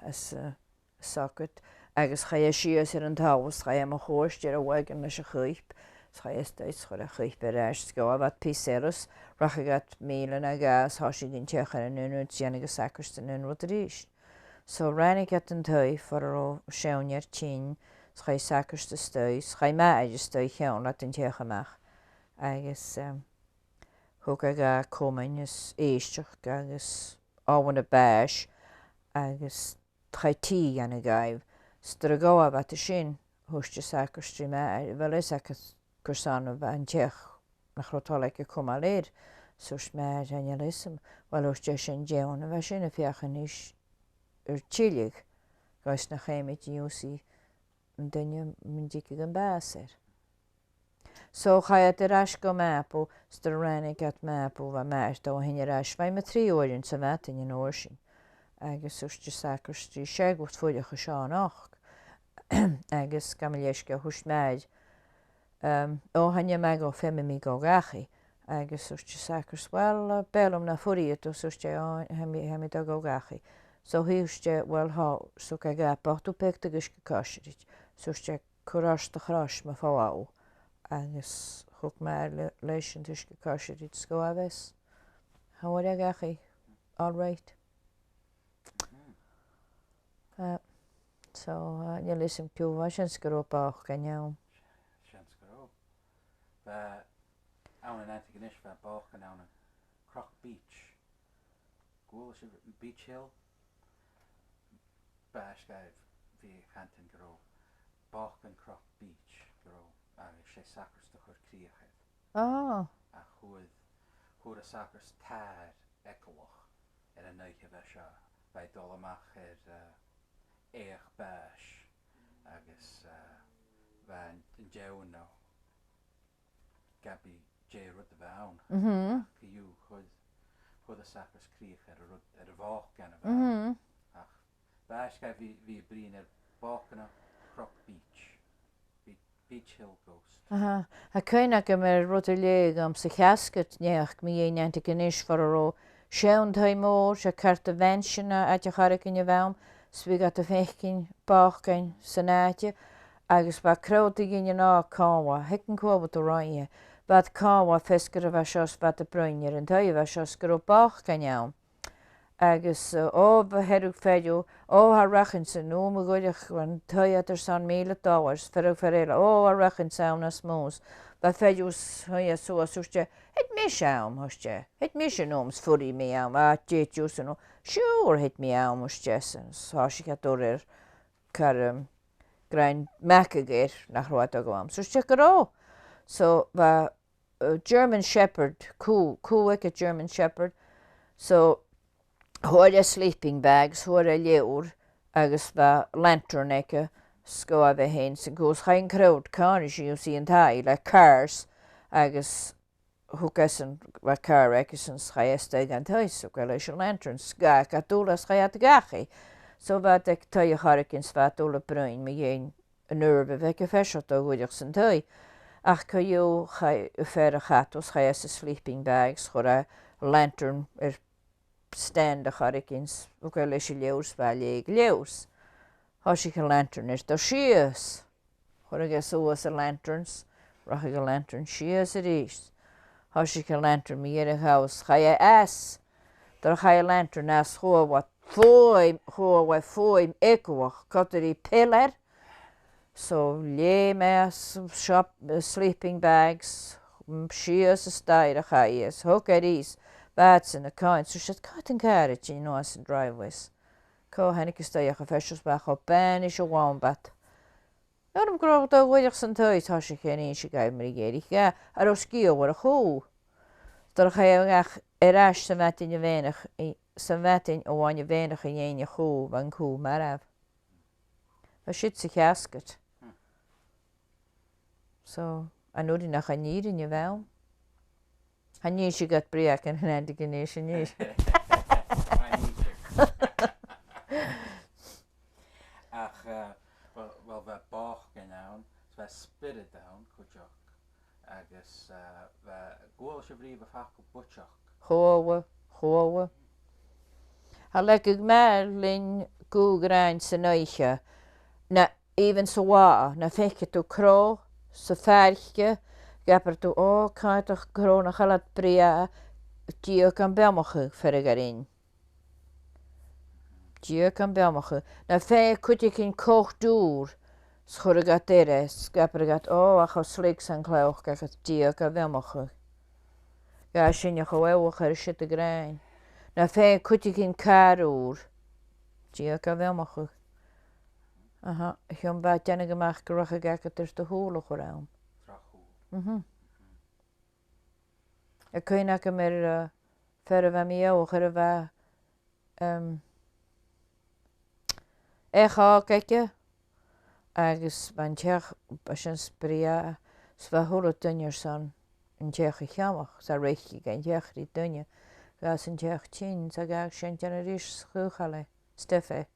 às, eh, an sagart. Agus chaidh e sìos air an talamh, 's chaidh e mu choinneamh air a' wagon leis a' chuip. Is chaidh e a-staigh is chuir e a' chuip air ais, is ghabh iad pìos eile is rachadh iad mìle no dhà is thòisich an t-each air an aon rud, dhèanadh an sagart an aon rud a-rithist. So ràinig iad an taigh far an robh seann fhear tinn, is chaidh an sagart a-staigh, is chaidh m' athair a-staigh a cheangal leat an t-each a-mach. Agus, em, thug e dha comain is èisteachd agus àmhainn a' bhàis, agus chaidh tì a dhèanamh dhaibh. 'S nuair a ghabh iad a sin, thuirt an sagart ri m' athair, a bheil fhios agad carson a bha an t-each, nach robh toil aige cumail air? 'S thuirt m' athair, chan eil fhios agam. Uill, thuirt e, sin deamhan a bha sin a' feuchainn ris ar tilleadh, agus nach fheumaidh iad a dh'ionnsaigh an duine mun tigeadh am bàs air. So chaidh iad air ais gu Màbu, 's nuair a ràinig iad Màbu, bha m' athair a' dol a thighinn air ais, bha e mu thrì uairean sa mhadainn an uair sin. Agus thuirt an sagart ris, 's e gu bhith a' fuireach an seo a-nochd. Agus gam leisgeul, thuirt m' athair, em, o, chan eil mi ag iarraidh, feumaidh mi a dhol dhachaigh. Agus thuirt an sagart, uill, eh, b' fheàrr leam nam fuirich thu, thuirt e, o, tha mi, tha mi a' dol a dhol dhachaigh. So thuirt e, uill, tha, so gabh bottle beag de dh'uisge coisrigte. So thuirt e, cuir ort do chrois mu fhalbh. Agus thug m' athair le-, leis an t-uisge coisrigte is ghabh e a-staigh. Tha e air a dhol dhachaigh, all right. Eh, so, eh, chan eil fhios agam ciamar a bha sin, 's gun robh bòcan ann. Seans gun robh. Bha ann an Antigonish, bha bòcan ann an Croc Beach. An cuala sibh Beach Hill? B' àbhaist dhaibh a bhith a' cantainn gun robh bòcan Croc Beach, gun robh, agus 's e sagart a chuir crìoch air. Ah. Ach fhuair, fhuair an sagart tàir eagalach air an oidhche a bha seo. Bha e a' dol a-mach air, eh, each bàis agus, eh, bha an, an deamhan no ge b' e dè an rud a bh' ann. Mhm. Ach co-dhiù, chuir, chuir an sagart crìoch air an rud, air a' bhòcan a bh' ann. Mhm. Ach b' àbhaist dhaibh a bhith, bhith a' bruidhinn air bòcan Croc Beach. Be-, Beach Hill Ghost. Aha. Tha cuimhne agam air rud a leugh agam sa Cheascad, naidheachd mu dheidhinn Antigonish far an robh seann taigh mòr, 's e car do mhansion a, àite air choreigin a bh' ann, 's bhiodh iad a' faicinn bòcain san àite, agus bha crowd de dhaoine an-àird còmhla, thuig an cuala tu roimhe, bha iad còmhla a' feasgar a bha seo 's bha iad a' bruidhinn air an taigh a bha seo 's gun robh bòcain ann. Agus, eh, o, bha fear a' feitheamh, o, tha rachainn-san a-null mu dheireadh, an taigh eadar-san mìle dollars, fear, fear eile, o, tha rachainn-san nas motha. Bha fear a' suidhe suas, thuirt e, thèid mise ann, thuirt e, thèid mise a-null is fuirich mi ann, a, thèid thusa a-null. Siuthad thèid mi ann, thuirt esan, is thòisich iad a' dol air car, um, grèim mac aige nach robh iad a' gabhail. So 's e gun robh. So bha, uh, German Shepherd, cù, cù aige German Shepherd. So fhuair e sleeping bag, fhuair e leabhar agus bha lantern aige, 's ghabh e fhèin 's an cù, is chaidh an crowd còmhla ris an taigh le cars agus thug esan, bha car aigesan, is chaidh e a-staigh dhan taigh, 's thug e leis an lantern, is dh'fhàg iad a dhol, is chaidh iad dhachaigh. So bha iad aig taigh air choreigin, is bha iad a' dol a bhruidhinn mu dheidhinn an uair a bha aige fhèin seo a dh'fhuireach san taigh. Ach co-dhiù, chaidh am fear a chadal, is chaidh e sa sleeping bag, is chuir e lantern air stand air choreigin, is thug e leis an leabhar, is bha e a' leughadh leabhar. Thòisich an lantern air dol sìos. Chuir e suas an lantern, is rachadh an lantern sìos a-rithist. Thòisich an lantern mu dheireadh thall, is chaidh e às. Nuair a chaidh an lantern às, chuala e fuaim, chuala e fuaim eagalach, còmhla ri pillar. So leum e às an shop, eh, sleeping bags, mm, sìos an staidhre a chaidh e, is thog e a-rithist, bha iadsan a' coimhead, so thuirt iad, cò an càr a' tighinn a-nuas an driveway? Cò thàinig a-staigh ach am fear seo, is bha e cho bànaiste 's a bha e. Nuair a bha e a' dol a dh'fhuireach san taigh, thòisich e ag innse dhaibh mar a dh'èirich dha, a robh sgeul air a' chù. Nuair a chaidh e dhachaigh air ais sa mhadainn a bha e a' faighneachd, i-, sa mhadainn a bha e a' faighneachd a dh'fhaighneachd a' chù, bha an cù marbh. Bha siud sa Cheascad. So, an uair sin nach chan fhìrinn a bh' ann. Chan innis iad brèagha an Antigonish a-nis. Ach, eh, uill, uill, bha bòcain ann, bha spiorad ann, cuideachd, agus, eh, bha, an cuala sibh riamh am facal buiteach? Chuala, chuala. Tha e a' leigeil mòran gù-ghràin san oidhche, na, even sa mhadainn, nam faiceadh tu crodh sa phàirc, Dh'abair tu, "O, càit a' chòrr nach eil iad brèagha, dìreach gam beannachadh," fear a gheibh rinn. Dìreach gam beannachadh. Nam faigh cuideigin còta ùr, 's chuireadh iad air e, 's dh'abradh iad, "O, ach tha e slick san cleòc," agus dìreach gam beannachadh. Ghabh sinne cho eòlach air siud a ghràin. Nam faigh cuideigin càr ùr, dìreach gam beannachadh. Aha, a chionn bha e a' dèanamh a-mach gun robh e agad air do shùil a chur ann. Droch shùil. Mhm. Tha cuimhne agam air, eh, fear a bha mi eòlach air a bha, em, each-òg aige, agus bha an t-each, bha sin brèagha, 's bha a h-uile duine airson an t-each a cheannach, 's a' reic aig an t-each ri daoine, agus an t-each tinn, 's a dh'fhàg sin, dèanamh ris, 's chaochail e. Steph e.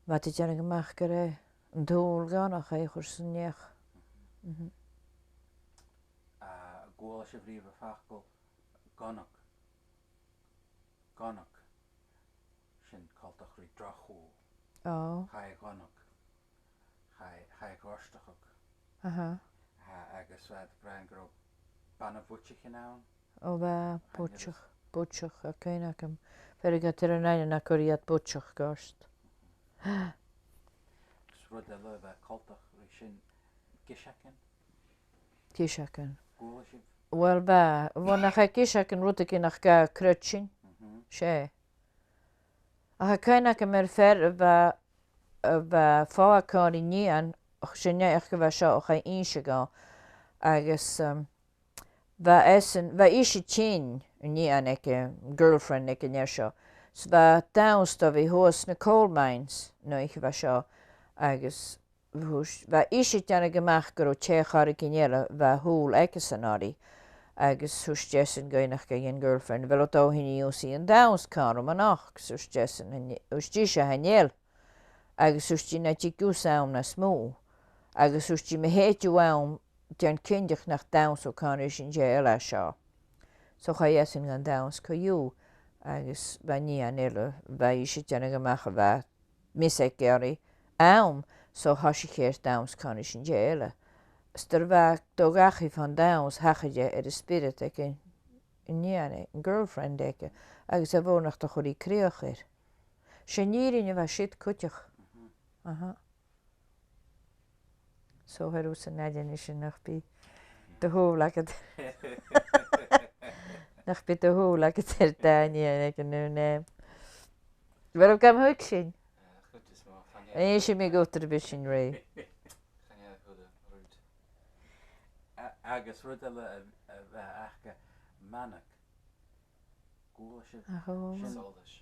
Bha iad a' dèanamh a-mach gur e an t-sùil ghanach a chur san each. Mhm. A, an cuala sibh riamh am facal ghanach? Ghanach. Sin coltach ri droch shùil. O. Chaidh a ghanach. Chaidh, chaidh a ghortachadh. Aha. Tha, agus bha iad ag ràdh gun robh bana-bhuidsichean ann. O, bha. Chan eil buidseach, buidseach, tha cuimhne agam. Fear a ghabh air an aire na cuireadh iad buidseach ort. Agus rud eile a bha coltach ri sin, giseagan. Giseagan. Cuala sibh? Uill, bha, bha, nach e giseagan rudeigin nach gabh creidsinn. Mhm. 'S e. Ach tha cuimhne agam air fear a bha, a bha a' falbh còmhla ri nighean, ach 's e neach a bha seo a chaidh innse dhomh, agus, um, bha esan, bha ise tinn, an nighean aige, girlfriend aige an uair seo. 'S bha dannsa a bha shuas sna coal mines, an oidhche a bha seo, agus thuirt, bha ise a' dèanamh a-mach gun robh tè air choreigin eile, bha shùil aigesan oirre, agus thuirt esan gu, nach e, dhan girlfriend, "A bheil thu dol a thighinn a dh'ionnsaigh an dannsa còmhla rium a-nochd?" 'S thuirt esan, "Chan e-," thuirt ise, "Chan eil." Agus thuirt i, "Na tig thusa ann nas motha." Agus thuirt i, "Ma thèid thu ann, dèan cinnteach nach danns thu còmhla ris an tè eile seo." So chaidh esan dhan dannsa co-dhiù, agus bha nighean eile, bha ise a' dèanamh a-mach a bha meas aige oirre, àm, so thòisich e air dannsa còmhla ris an tè eile. 'S nuair a bha e a' dol dhachaigh bhon dannsa, thachair e air an spiorad aig an, an nighean, an girlfriend aige, agus e a' bhòrd nach do chuir i crìoch air. 'S e an fhìrinn a bha siud cuideachd. Mhm. Aha. So, tha thusa an-diugh a-nis, nach bi do shùil agad, nach bi do shùil agad air dà nighean aig an aon àm. Uill, gam thuigsinn. Eh, chuid is motha, chan eil. Innsidh mi dhut nuair a bhios sinn rèidh. Chan eil a h-uile rud. A-, agus rud eile a, a, a, ach, eh, manach. Cuala sibh? Ach, o. Sin solais.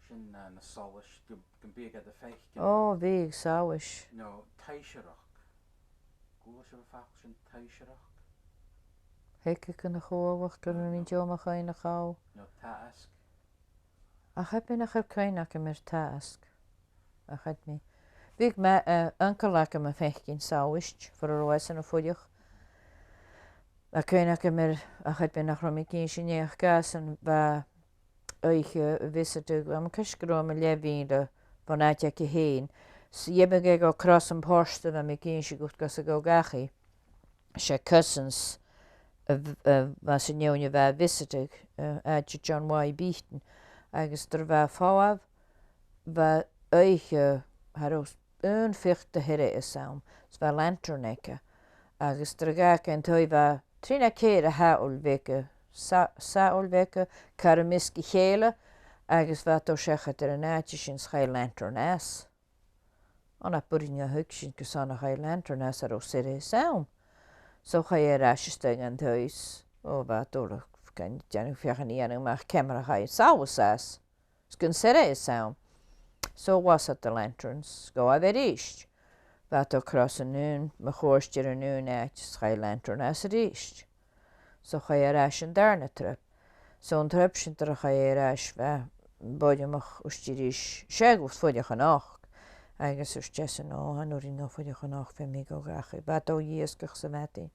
Sin, eh, na solais, gum, gum biodh iad a' faicinn. O, bhiodh, solais. No, taibhsearachd. Cuala sibh am facal sin, taibhsearachd? Thuig mi gun a chuala, ach gun robh mi an dèidh mo chuimhne a chall. No, taisg. Ach tha mi nach eil cuimhne agam air taisg. Ach tha mi. Bhiodh mo, eh, uncail agam a' faicinn solais, far an robh esan a' fuireach. Tha cuimhne agam air, ach tha mi nach robh mi ag innse naidheachd dhàsan, bha oidhche a' visitadh, bha mi ceart gu leòr mu leth mhìle bhon àite aige fhèin. 'S dh'fheumadh e a dhol across am port a bha mi ag innse dhut gus a dhol dhachaigh. 'S e cousins a bh-, a bha san fheadhainn a bha a' visitadh, eh, àite John Y. Beaton, agus nuair a bha e a' falbh, bha oidhche, cha robh aon phioc de sheirbheis ann, 's bha lantern aige, agus nuair a dh'fhàg e an taigh, bha trì no ceithir a shadhal bheaga, sa-, sadhail bheaga, car am measg a chèile, agus bha e a' dol seachad air an àite sin 's chaidh an lantern às. An e b' urrainn dha thuigsinn gus an do chaidh an lantern às, cha robh seirbheis ann. So chaidh e air ais a-staigh dhan taigh 's, o, bha e a' dol a, gun dèanamh, feuchainn a dhèanamh a-mach ciamar a chaidh an solas às. 'S gun seirbheis ann. So whasail the lanterns, 's ghabh e a-rithist. Bha e a' dol across an aon, mu chuairt air an aon àite 's chaidh an lantern às a-rithist. So chaidh e air ais an dàrna trip. So an trip sin nuair a chaidh e air ais, bha e boireannach, thuirt e ris, 's e gu fuireach a-nochd. Agus thuirt esan, o, chan urrainn dhomh fuireach a-nochd, feumaidh mi a dhol dhachaigh. Bha e a' dol a dh'iasgach sa mhadainn.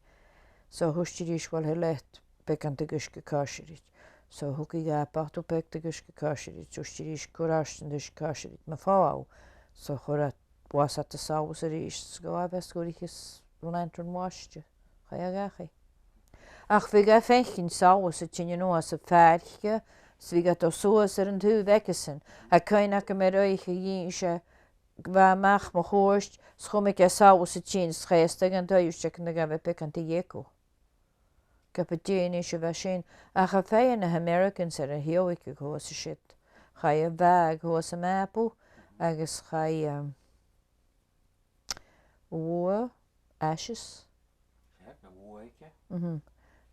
So thuirt e ris, uill, thèid leat beagan de dh'uisge-coisrigte. So thug e dha botal beag de dh'uisge-coisrigte, thuirt e ris, cuir ort an t-uisge-coisrigte ma fhalbh thu. So chuir e, whasail e an solas a-rithist, 's ghabh e a-mach 's dh'fhuirich e an lantern waiste. Chaidh e dhachaigh. Ach bhiodh e a' faicinn solas a' tighinn a-nuas à pàirc, 's bhiodh e a' dol suas air an taobh aigesan. Tha cuimhne agam air oidhche a dh'inns e gu bha e a-mach mu chuairt, 's chùm e solas a' tighinn, 's chaidh e a-steach dhan taigh-òsta agus ghabh e beagan de dh'eagal. Ge b' e dè an innis a bha sin, ach cha fhaigheadh na h-Americans air an teòiridh a' chùis a siud. Chaidh a' bhàgh shuas am Màbu agus chaidh, um, bhua, ashes. Seadh, na bhua aige. Mhm.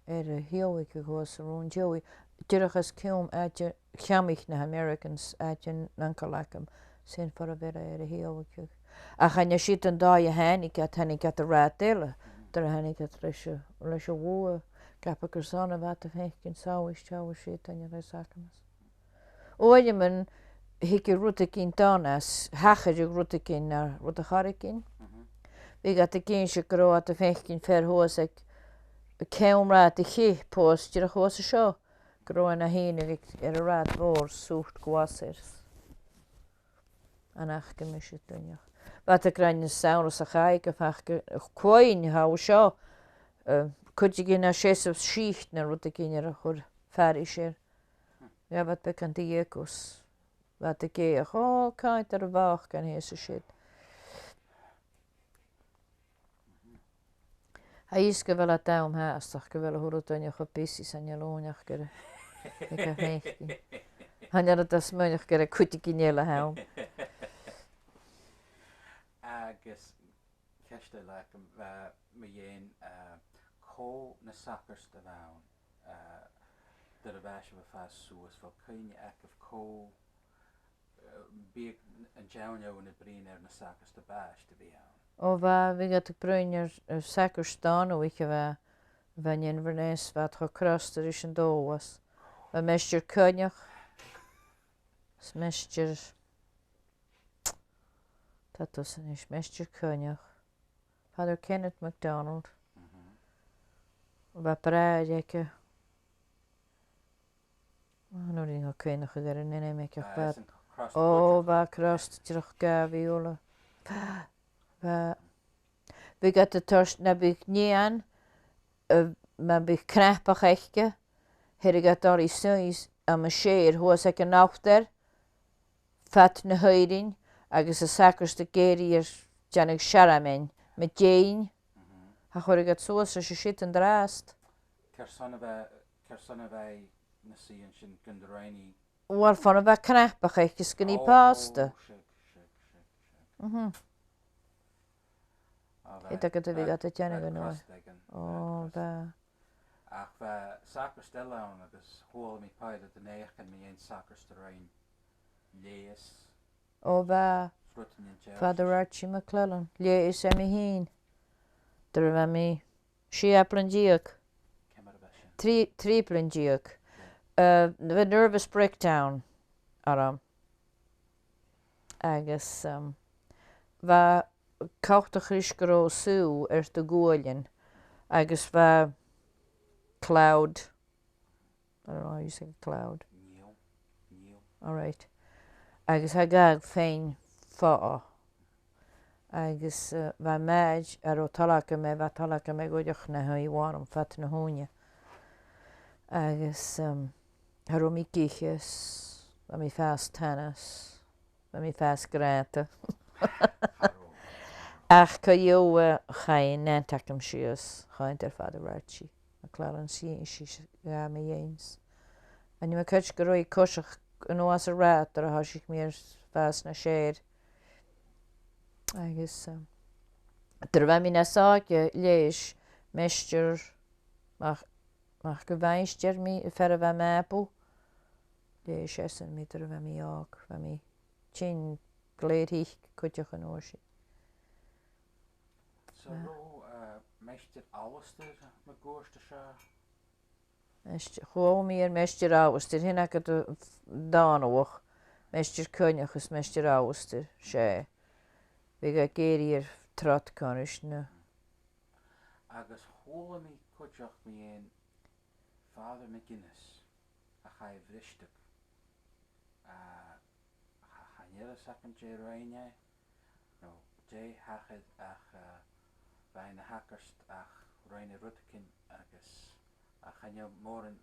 Air an teòiridh a' chùis a rùn-teòiridh. Dìreach os cionn àite, cheannaich na h-Americans àite an uncail agam, sin far a bheil e air an teòiridh. Ach chan e siud an dòigh a thàinig iad, thàinig iad an rathad eile, dar a thàinig iad leis a', leis a' bhua, ge b' e carson a bha iad a' faicinn solas, solas siud, an e leis a' chamas. Uaireannan, thigeadh rudeigin dona, 's thachair rudeigin no rud a' choreigin. Mhm. Bhiodh iad ag innse gun robh iad a' faicinn fear shuas aig ceann rathad a' cheap, shuas, dìreach shuas an seo, gun robh e na shìneadh air an rathad mhòr, sùit glas air. An fhaca mise duine. Bha iad ag ràdh an samhradh sa chaidh gu faca cuin tha seo, eh, cuideigin a' seasamh sìth no rudeigin air a chur fairis air. Ghabh iad beagan de dh'eagal 's bha iad ag èigheach, "Ò, càit an do bhàthadh e shìos an siud?" Tha fhios gu bheil e dam fhathast, ach gu bheil a h-uile duine cho busy 's an eil ùine aca air a bhith ga fhaicinn. Chan eil iad a' smaoineachadh gur e cuideigin eile a th' ann. Agus ceist eile agam, eh, mu dheidhinn, eh, cò na sagairt a bh' ann, eh, dar a bha sibh a' fàs suas, a bheil cuimhne agaibh cò, eh, bhiodh an t-seann fheadhainn a' bruidhinn air na sagairt a b' àbhaist a bhith ann? Ò, bha, bhiodh iad a' bruidhinn air, air sagairt Dòmhnallach a bha, bha an Inverness, bha iad cho crosta ris an Dòmhnallach. Bha Maighstir Coinneach, 's Maighstir Tha tusa a-nis, Maighstir Coinneach, Father Kenneth MacDonald. Mhm. Bha bràthair aige. Ò, nuair a nì mi cuimhneachadh air an ainm aige, bha, ò, bha crosta dìreach ga mhìle. Bha, bha. Bhiodh iad a' toirt, nam biodh nighean, eh, nam biodh cnapach aice, theireadh iad oirre suas am sèithear shuas aig an altair, fad na h-Aifrinn, agus an sagart ag èirigh air dèanamh searmain mu dheidhinn. Mhm. Cha chuireadh iad suas ris an siud an-dràsta. Carson a bha, carson a bha na suidheanan sin gun do rinn i? Uill, bhon a bha cnapach aice is gun i pàsta. Ò, seadh, seadh, seadh, seadh. Mhm. Ò, bha, bha crosta aige. Ò, bha. Ach bha sagart eile ann agus chuala mi pàirt de na naidheachdan mu dheidhinn sagart a rinn leigheas. Ò, bha. Father Archie MacLellan. Leigheas e mi fhìn. Dar a bha mi sia bliadhna deug. Ciamar a bha sin? Trì, trì bliadhna deug. Yeah. Uh, bha nervous breakdown orm. Agus, um, bha coltach ris gun robh sùgh air do ghuailnean, agus bha cloud, I don't know how you say cloud. Nighean, nighean. All right. Agus tha e ga fhaighinn fodha. Agus, uh, bha maide, cha robh toil agam air, bha toil agam air goideachd na h-aoigh orm fad na h-ùine. Agus, um, cha robh mi ag ithe, bha mi a' fàs tana, bha mi a' fàs grànda. Ach co-dhiù, uh, chaidh an aunt agam sìos, chaidh i air Father Archie MacLellan, 's dh'innis i dha mu dheidhinn. Chan eil mi cinnteach gun robh i a' coiseachd a-nuas an rathad nuair a thòisich mi air fàs nas fheàrr. Agus, um, dar a bha mi nas òige, leigheas Maighstir Mac, Mac a' Mhaighstir mi, am fear a bha am Màbu. Leigheas esan mi dar a bha mi òg, bha mi tighinn glè thric cuideachd an uair sin. So, uh, robh, uh, Maighstir Alasdair mun cuairt an seo? Maighstir, chuala mi air Maighstir Alasdair, sin agad an Dòmhnallach, Maighstir Coinneach is Maighstir Alasdair, 's e. Bhiodh e ag èirigh air trod còmhla ris na. Agus chuala mi cuideachd mu dheidhinn Father McGuinness a chaidh a bhristeadh. Uh, cha, chan eil fhios agam dè rinn e, no dè thachair ach, uh, bha e na shagart ach rinn e rudeigin agus, ach chan eil mòran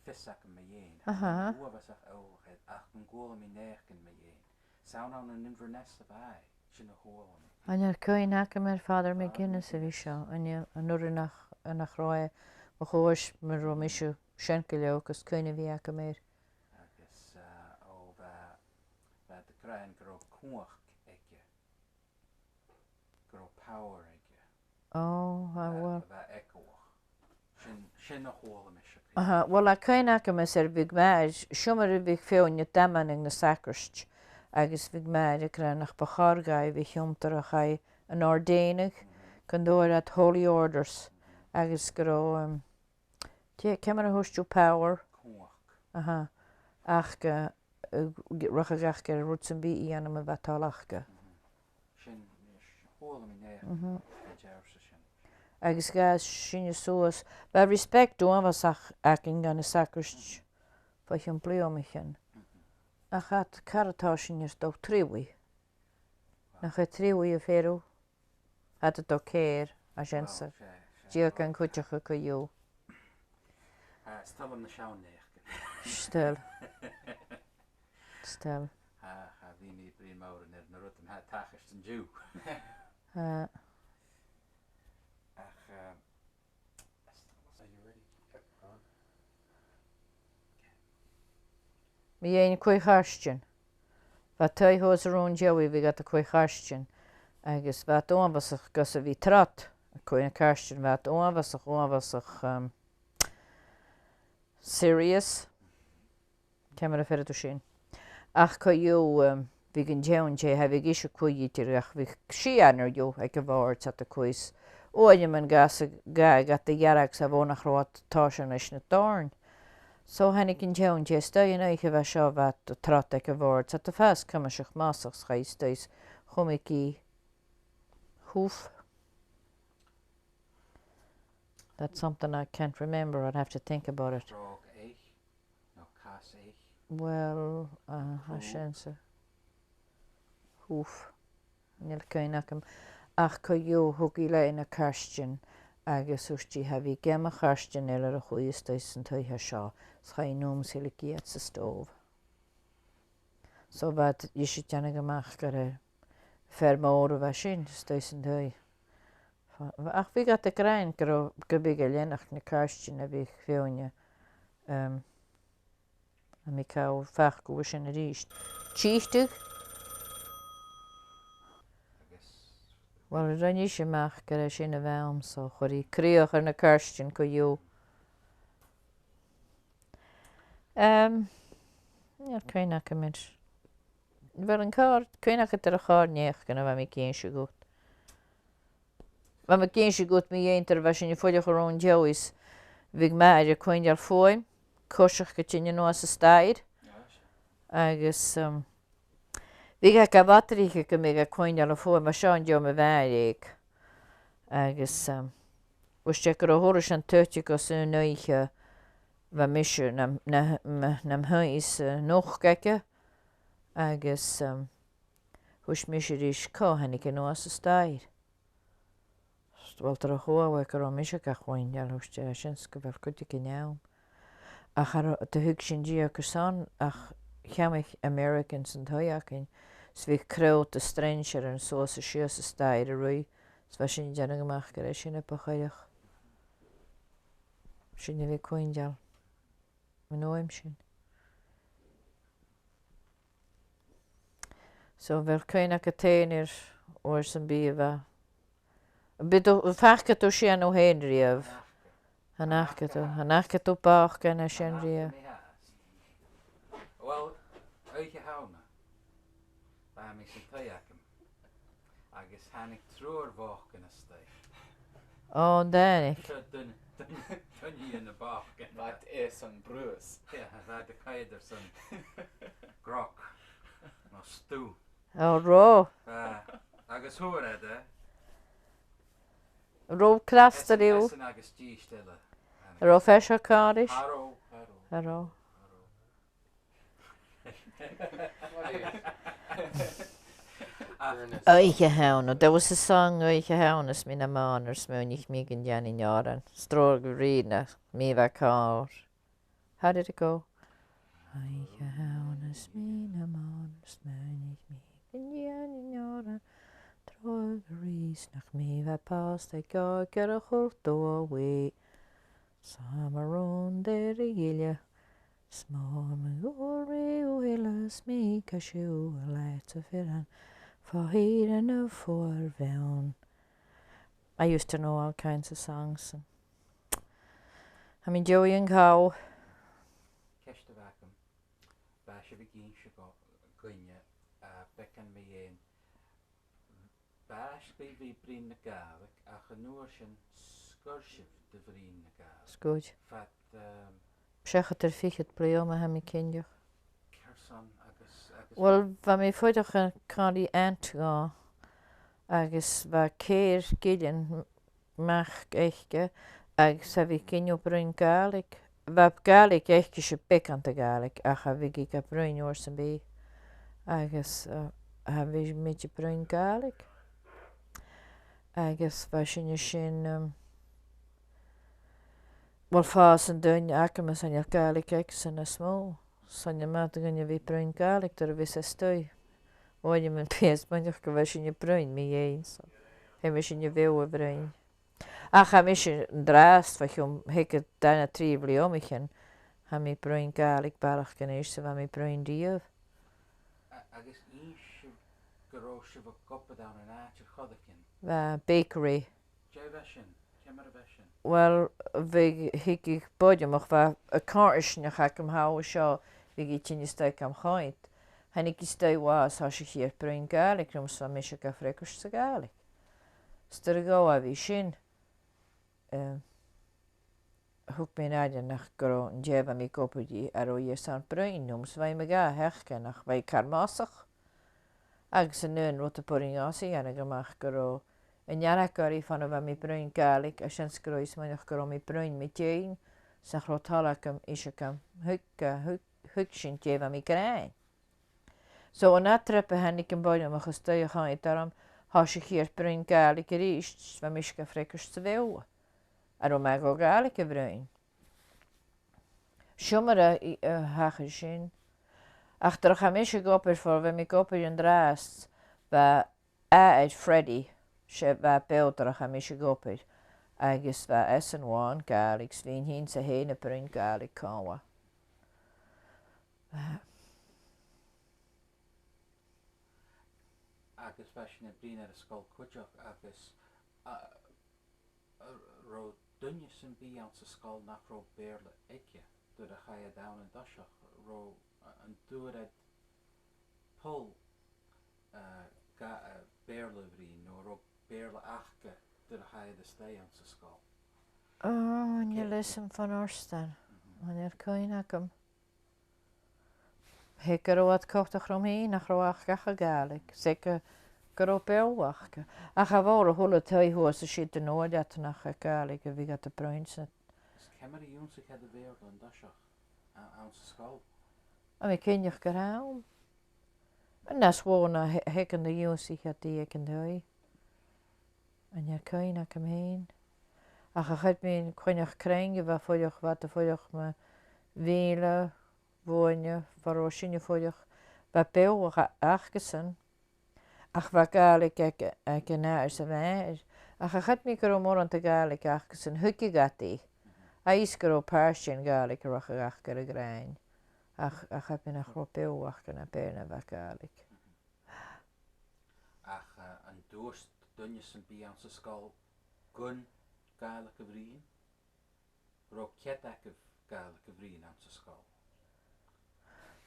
fios agam mu dheidhinn. Aha. Chan eil mi uabhasach eòlach air, ach gun cuala mi naidheachdan mu dheidhinn. 'S ann ann an Inverness a bha e, sin a chuala mi. Chan eil cuimhne agam air Father McGuinness a bhith seo, an e, an uair nach, nach robh e, mo chomhair, mar a robh mise sean gu leòr, agus cuimhne a bhith agam air. Agus, eh, o, bha, bha iad ag ràdh gun robh cumhachd aige, gun robh power aige. Ò, ah, bha, well, bha e eagalach. Sin, sin a chuala mise. Aha, well, tha cuimhne agam-s' air, bhiodh m' athair, seòmar a bhiodh feadhainn a' damain anns na sagairt, agus bhiodh m' athair ag ràdh nach bu chòir dha a bhith a' tionndadh a chaidh an ordaingeadh, gun d' fhuair iad holy orders, agus gun robh, um, dè, ciamar a thuirt thu power? Cumhachd. Aha. Ach, uh, uh, rachadh aca air rud sam bith a dhèanamh a bha toil aca. Mhm. Sin, chuala mi naidheachd, mhm, a' dearbhsa sin. Agus dh'fhàs sinne suas, bha respect uabhasach againn dha na sagairt, mhm, bho chionn bliadhnaichean. Mhm. Ach tha, car a tha sin air dòigh trì uair. Nach e trì uair a' feireadh? Tha iad a' dol ceàrr, a' seansa. Well, 's e, 's e. Dìreach an cuideachadh co-dhiù. Ah, 's toil leam na seann naidheachdan. Still. Still. Tha, tha, bidh mi a' bruidhinn mòran air na rudan a tha a' tachairt an-diugh. Ah. Ach, eh, Are you ready? Yep, go on. Mu dheidhinn cuairtean. Bha taigh shuas an Rubha Deoigh, bhiodh iad a' cuairtean. Agus bha iad uabhasach, gus a bhith trod a' cuairtean, bha iad uabhasach, uabhasach, um, serious. Ciamar a bheir thu sin? Ach co-dhiù, um, bhiodh an t-seann tè, cha bhiodh ise a' cuidhteachadh, ach bhiodh sìon air a dhol aig a' bhòrd 's iad a' cuis. Uaireannan gus an gabhadh iad a ghearradh 's a bhon a' chròit tòiseachadh leis na dòrn. So thàinig an t-seann tè a-staigh an oidhche a bha seo, bha iad a' trod aig a' bhòrd 's iad a' fàs cuimseach mosach 's chaidh a-staigh 's chùm i hoof. That's something I can't remember. I'd have to think about it. Ròg eich, no cas eich. Well, uh, tha sin sa. Hoof. Chan eil cuimhne agam. Ach co-dhiù thug i leatha na cairtean agus thuirt i, tha mi a' geama chairtean eile air a chur a-staigh san taigh seo, 's chaidh an uair sin a leigeil iad san stove. So bha iad a' dèanamh a-mach gur e fear mòr a bha sin, a-staigh san taigh. Ach bhiodh iad ag ràdh gu robh, gum biodh e leantainn na cairtean a bhiodh feadhainn, um, a bhiodh a' fàgail sin a-rithist. Tìde. Well, rinn ise a-mach gur e sin a bh' ann, so chuir i crìoch air na cairtean co-dhiù. Um, chan eil cuimhne agam air. Well, an còrr, cuimhne agad air a' chòrr naidheachdan a bha mi ag innse dhut? Bha mi ag innse dhut mu dheidhinn nuair a bha sinn a' fuireach an Rubha Deoigh, bhiodh m' athair a' coimhead fuaim, coiseachd gu tinn a-nuas an staidhre. Agus, um, bhiodh e ga bhatraicheadh gum biodh e a' coimhead fuaim, mar seo an deigh mo mhàthair aig. Agus, um, bha e gu robh thuras an toiteadh gus an oidhche, bha mise nam, na, na, nam thaigh 's an uchd aige. Agus, um, thuirt mise ris, cò thàinig a-nuas an staidhre? Well, tro chuala e gu robh mise ga choimhead, thuirt e, sin 's gu bheil cuideigin ann. Ach cha robh, do thuig sinn dìreach carson, ach cheannaich Americans an taigh againn, 's bhiodh crodh de strainsearan suas is sìos an staidhre a' ruith, 's bha sinn a' dèanamh a-mach gur e sin a bu choireach. Sin a bha a' coimhead mun àm sin. So, a bheil cuimhne agad fhèin air uair sam bith a bha? Am bi thu, am faca tu sin thu fhèin a-riamh? Chan fhaca tu, chan fhaca tu bòcan an sin a-riamh? Well, oidhche Shamhna, bha mi san taigh agam. Agus thàinig triùir bhòcan a-staigh. Ò, an tàinig? Seo duine, duine, duine dhe na bòcan. Bha iad airson bruas. Yeah, bha iad a' coimhead airson grog no stew. Ò, robh. Bha, agus fhuair iad e. Robh cleas air. Esan, esan agus dithis eile. Robh fear seo càirdeas? Cha robh, cha robh. Cha robh. Cha robh. Oidhche Shamhna. There was a song, Oidhche Shamhna 's mi nam aonar, smaoinich mi gun dèanainn òran. 'S truagh gu rìgh nach mi bha còir. How did it go? Oidhche Shamhna 's mi nam aonar, smaoinich mi gun dèanainn òran. Truagh gu rìgh 's nach mi bha pòsta, gu ceart a chuir tu a-bhuaidh. Summer on deireadh ghille. 'S mòr mo dhùil ri uile 's mi ga siubhal leat a phiran, fo thìr na fuar bheann. I used to know all kinds of songs. Tha mi an dòchas gun do dh'fhàg. Ceist a bh' agam. Bha sibh ag innse gu, dhuinne, a, beagan mu dheidhinn. Bha sibh a' bruidhinn na Gàidhlig, ach an uair sin 's gur sibh a' bruidhinn na Gàidhlig. 'S gur. Fad, ehm, seachad air fichead bliadhna, tha mi cinnteach. Carson agus, agus Well, bha mi a' fuireach ann an Còmhnaidh Aunt dhomh, agus bha ceithir gillean m-, mac aice, agus cha bhiodh gin a' bruidhinn Gàidhlig. Bha Gàidhlig aice-se, beagan de Ghàidhlig, ach cha bhiodh i ga bruidhinn uair sam bith. Agus, eh, cha bhiodh mi a' bruidhinn Gàidhlig. Agus bha sinne sin, um, well, fàs an duine agam 's chan eil Gàidhlig aigesan nas motha. 'S chan eil mi a' dol a bhith a' bruidhinn Gàidhlig nuair a bhios e a-staigh. Uaireannan bidh e a' smaoineachadh gu bheil sinne a' bruidhinn mu dheidhinn, so tha mi sin a' bheò a' bruidhinn. Ach tha mise an-dràsta, bho chionn, thig an dà no trì bhliadhnaichean, tha mi a' bruidhinn Gàidhlig barrachd a-nis 's a bha mi a' bruidhinn riamh. A-, agus inns sibh gun robh sibh ag obair ann an àite air choreigin? Bha bakery. Dè bha sin? Ciamar a bha sin? Well, bhiodh, thigeadh boireannach, bha, a' choimhearsnachd agam thall an seo, bhiodh i a' tighinn a-staigh gam choimhead. Thàinig i a-staigh bho às, thòisich i air bruidhinn Gàidhlig rium 's bha mise ga freagairt sa Ghàidhlig. 'S toigh leam a bhith sin. Eh, thug mi an aire nach gun robh, an dèidh a bha mi ag obair dhi, cha robh i airson bruidhinn rium, 's bha mi ga sheachnadh, ach bha i car mosach. Agus an aon rud a b' urrainn dhòmhsa dhèanamh, a-mach gun robh an earraich oirre far a bha mi a' bruidhinn Gàidhlig, agus seans gun robh i a' smaoineachadh gun robh mi a' bruidhinn mu dheidhinn, 's nach robh toil agam ise gam thug-, ga thug-, thuigsinn dè bha mi ag ràdh. So an ath trip a thàinig am boireannach a-staigh a choimhead orm, thòisich i air bruidhinn Gàidhlig a-rithist, 's bha mise ga freagairt sa Bheurla. An robh mi gu Gàidhlig a bhruidhinn? Seòmar a, a thachair sin. Ach nuair a chaidh mise ag obair far a bheil mi ag obair an-dràsta, bha athair Freddie, 's e, bha e Beurla nuair a chaidh mise ag obair, agus bha esan a' bruidhinn Gàidhlig, 's bhithinn-sa fhèin a' bruidhinn Gàidhlig còmhla. Agus bha sinn a' bruidhinn air an sgoil cuideachd agus, a, a, robh duine sam bith anns an sgoil nach robh Beurla aige nuair a chaidh iad ann an toiseach, robh, a, an d' fhuair iad pull, a, ga, a, Beurla a bhruidhinn, no robh Beurla aca nuair a chaidh iad a-staigh anns an sgoil? Ò, chan eil fhios agam fon fhirst. Mhm. Chan eil cuimhne agam. Thig gun robh iad coltach rium fhìn nach robh aca ach a' Ghàidhlig. 'S e gu, gun robh Beurla aca. Ach a' mhòr-chuid a h-uile taigh shuas an siud an uair ud nach e Gàidhlig a bhiodh iad a' bruidhinn san. Is ciamar a dh'ionnsaich iad a' Bheurla an toiseach, a, anns an sgoil? Tha mi cinnteach gur ann. Nas motha na th-, thigeadh an do dh'ionnsaich iad i aig an taigh. Chan eil cuimhne agam fhìn. Ach a' chuid mu dheidhinn Coinneach Crainn a bha a' fuireach, bha iad a' fuireach mu Mhìle, Bhuaine, far an robh sinne a' fuireach, bha Beurla aca-, acasan, ach bha Gàidhlig aig, aig an athair 's a' mhàthair. Ach a' chuid mu dheidhinn gun robh mòran de Ghàidhlig acasan, thuigeadh iad i. Tha fhios gun robh pàirt den Ghàidhlig a bh' aca air a ghràin. Ach, ach a' chuid mu dheidhinn nach robh Beurla aca na b' fheàrr na bha Gàidhlig. Ach, eh, an tuirt duine sam bith anns an sgoil gun Gàidhlig a bhruidhinn? Robh cead agaibh Gàidhlig a bhruidhinn anns an sgoil?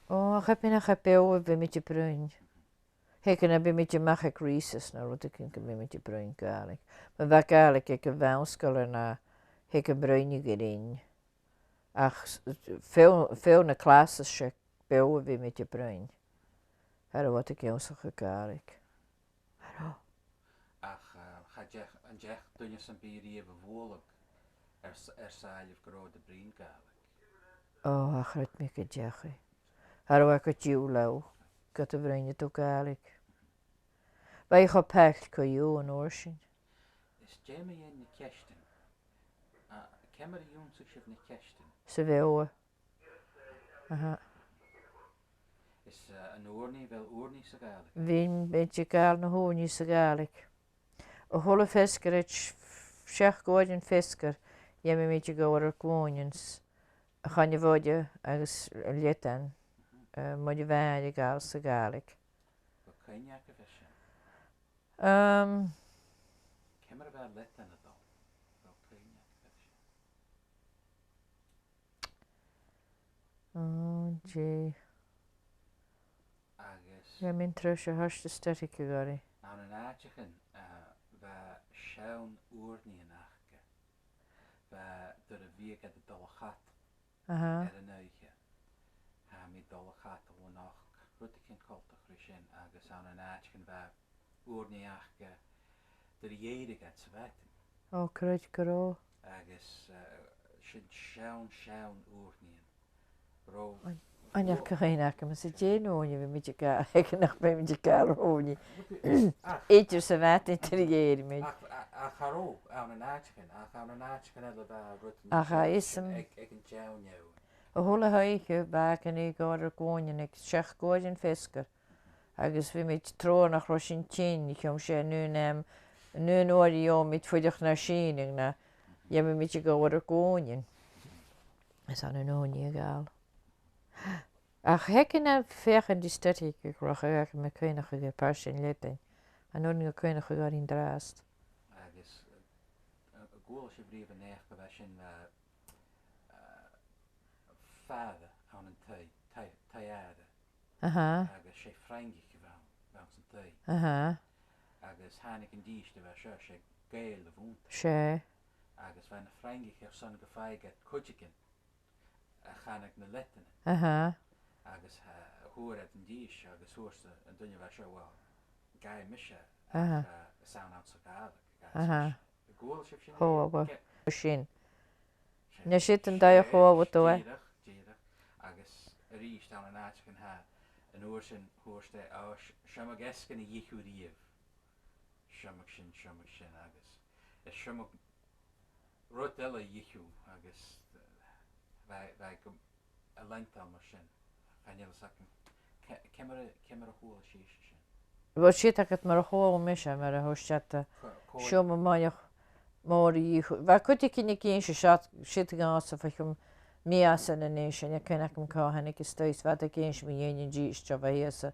Ò, a' chuid mu dheidhinn, cha b' e Beurla a bhiodh mi a' bruidhinn. Thig an, bhithinn-sa a-mach aig recess no rudeigin, gum bithinn-sa a' bruidhinn Gàidhlig. Ma bha Gàidhlig aig a' bhan-sgoilear no thig am bruidhinn gu lèir. Ach s-, s-, feadh, feadh nan classes, 's e Beurla a bhithinn-sa a' bruidhinn. Cha robh iad ag ionnsachadh Gàidhlig. Cha robh. Ach, eh, cha deach, an deach duine sam bith riamh a bhualadh air s-, air sàillibh gun robh iad a' bruidhinn Gàidhlig? Ò, cha chreid mi gun deachaidh. Cha robh e gu diù leotha, ged a bhruidhneadh iad Gàidhlig. Bha i cho pailt co-dhiù an uair sin. Is dè mu dheidhinn na ceistean? A, ciamar a dh'ionnsaich sibh na ceistean? Sa bheò. Aha. Is, eh, an ùrnaigh, a bheil ùrnaigh sa Ghàidhlig? Bha mi a' gabhail na h-ùrnaigh sa Ghàidhlig. A h-uile feasgar, aig seachd uairean feasgar, dh'fheumadh mi a dhol air ar glùinean, a' choinneamh oide agus an leadan, eh, muir a' bhàillidh a' gabhail sa Ghàidhlig. Bheil cuimhne agaibh air sin? Ehm. Ciamar a bha an leadan a' dol? Bheil cuimhne agaibh air sin? Ò, dè. Agus bha mi an treis a thoirt a-steach aig a' ghàrradh. Ann an àiteachan, eh, bha seann ùrnaighean aca. Bha, dar a bhiodh iad a' dol a chadal. Aha. Air an oidhche. Tha mi a' dol a chadal a-nochd, rudeigin coltach ri sin, agus ann an àiteachan bha ùrnaigh aca, dar a dh'èireadh iad sa mhadainn. Ò, creid gun robh. Agus, eh, sin seann, seann ùrnaighean. Robh. An, an e cuimhne agam, is e dè an ùrnaigh a bha mi a' gabhail, aig nach robh mi a' gabhail ùrnaigh. Ach, idir sa mhadainn, dar a dh'èireadh mi. Ach, ach, ach cha robh ann an àiteachan, ach ann an àiteachan eile bha rudan. Ach, a, sin, is, um, aig, aig an t-seann fheadhainn. A h-uile h-oidhche bha againn ri dhol air ar glùinean aig seachd uairean feasgar. Agus bha mi a' truaighean nach robh sin tinn, chionn 's e an aon àm, an aon uair a gheibheadh mi fuireach na sìneadh, no dh'fheumadh mi a dhol air ar glùinean. Is ann an ùrnaigh a ghabhail. Ach thig an fheuchainn ri stad aig a' chroch, ach tha mi a' cuimhneachadh air pàirt den leadan. An urrainn dhomh cuimhneachadh oirre an-dràsta? Agus, eh, an cuala sibh riamh an naidheachd a bha sin, eh, eh, fada ann an taigh, taigh, taigh-fhada. Aha. Agus 's e Fraingich a bh' ann, a bh' anns an taigh. Aha. Agus thàinig an dithis a bha seo, 's e Gàidheal a bh' annta. 'S e. Agus bha na Fraingich airson gum faigheadh iad cuideigin a chanadh na leadan. Aha. Agus, eh, fhuair iad an dithis agus thuirt an duine a bha seo, "Uill, gabhaidh mise, aha, ach, eh, 's ann anns a' Ghàidhlig a ghabhas mise." Aha. An cuala sibh sin? Chuala. Sin. Sin. Nise, an dòigh a chuala thu e. Dìreach, dìreach. Agus a-rithist ann an àiteachan, tha, an uair sin thuirt e, "Ò, s-, seo mo gheasgan a dh'ith thu riamh. Seo mo sin, seo mo sin," agus is seo mo rud eile a dh'ith thu, agus, eh, bha, bha e gu a' leantainn mar sin. Chan eil fhios agam, ce-, ciamar a, ciamar a chuala sibhse sin? Bha siud agad mar a chuala mise, mar a thuirt iad, eh, co-, co-, seo mo mhaoineach mòr a dh'ith thu. Bha cuideigin ag innse siud, siud dhòmhsa bho chionn mìosan a-nis, chan eil cuimhne agam cò thàinig a-staigh, bha iad ag innse mu dheidhinn an dithis a bha shìos an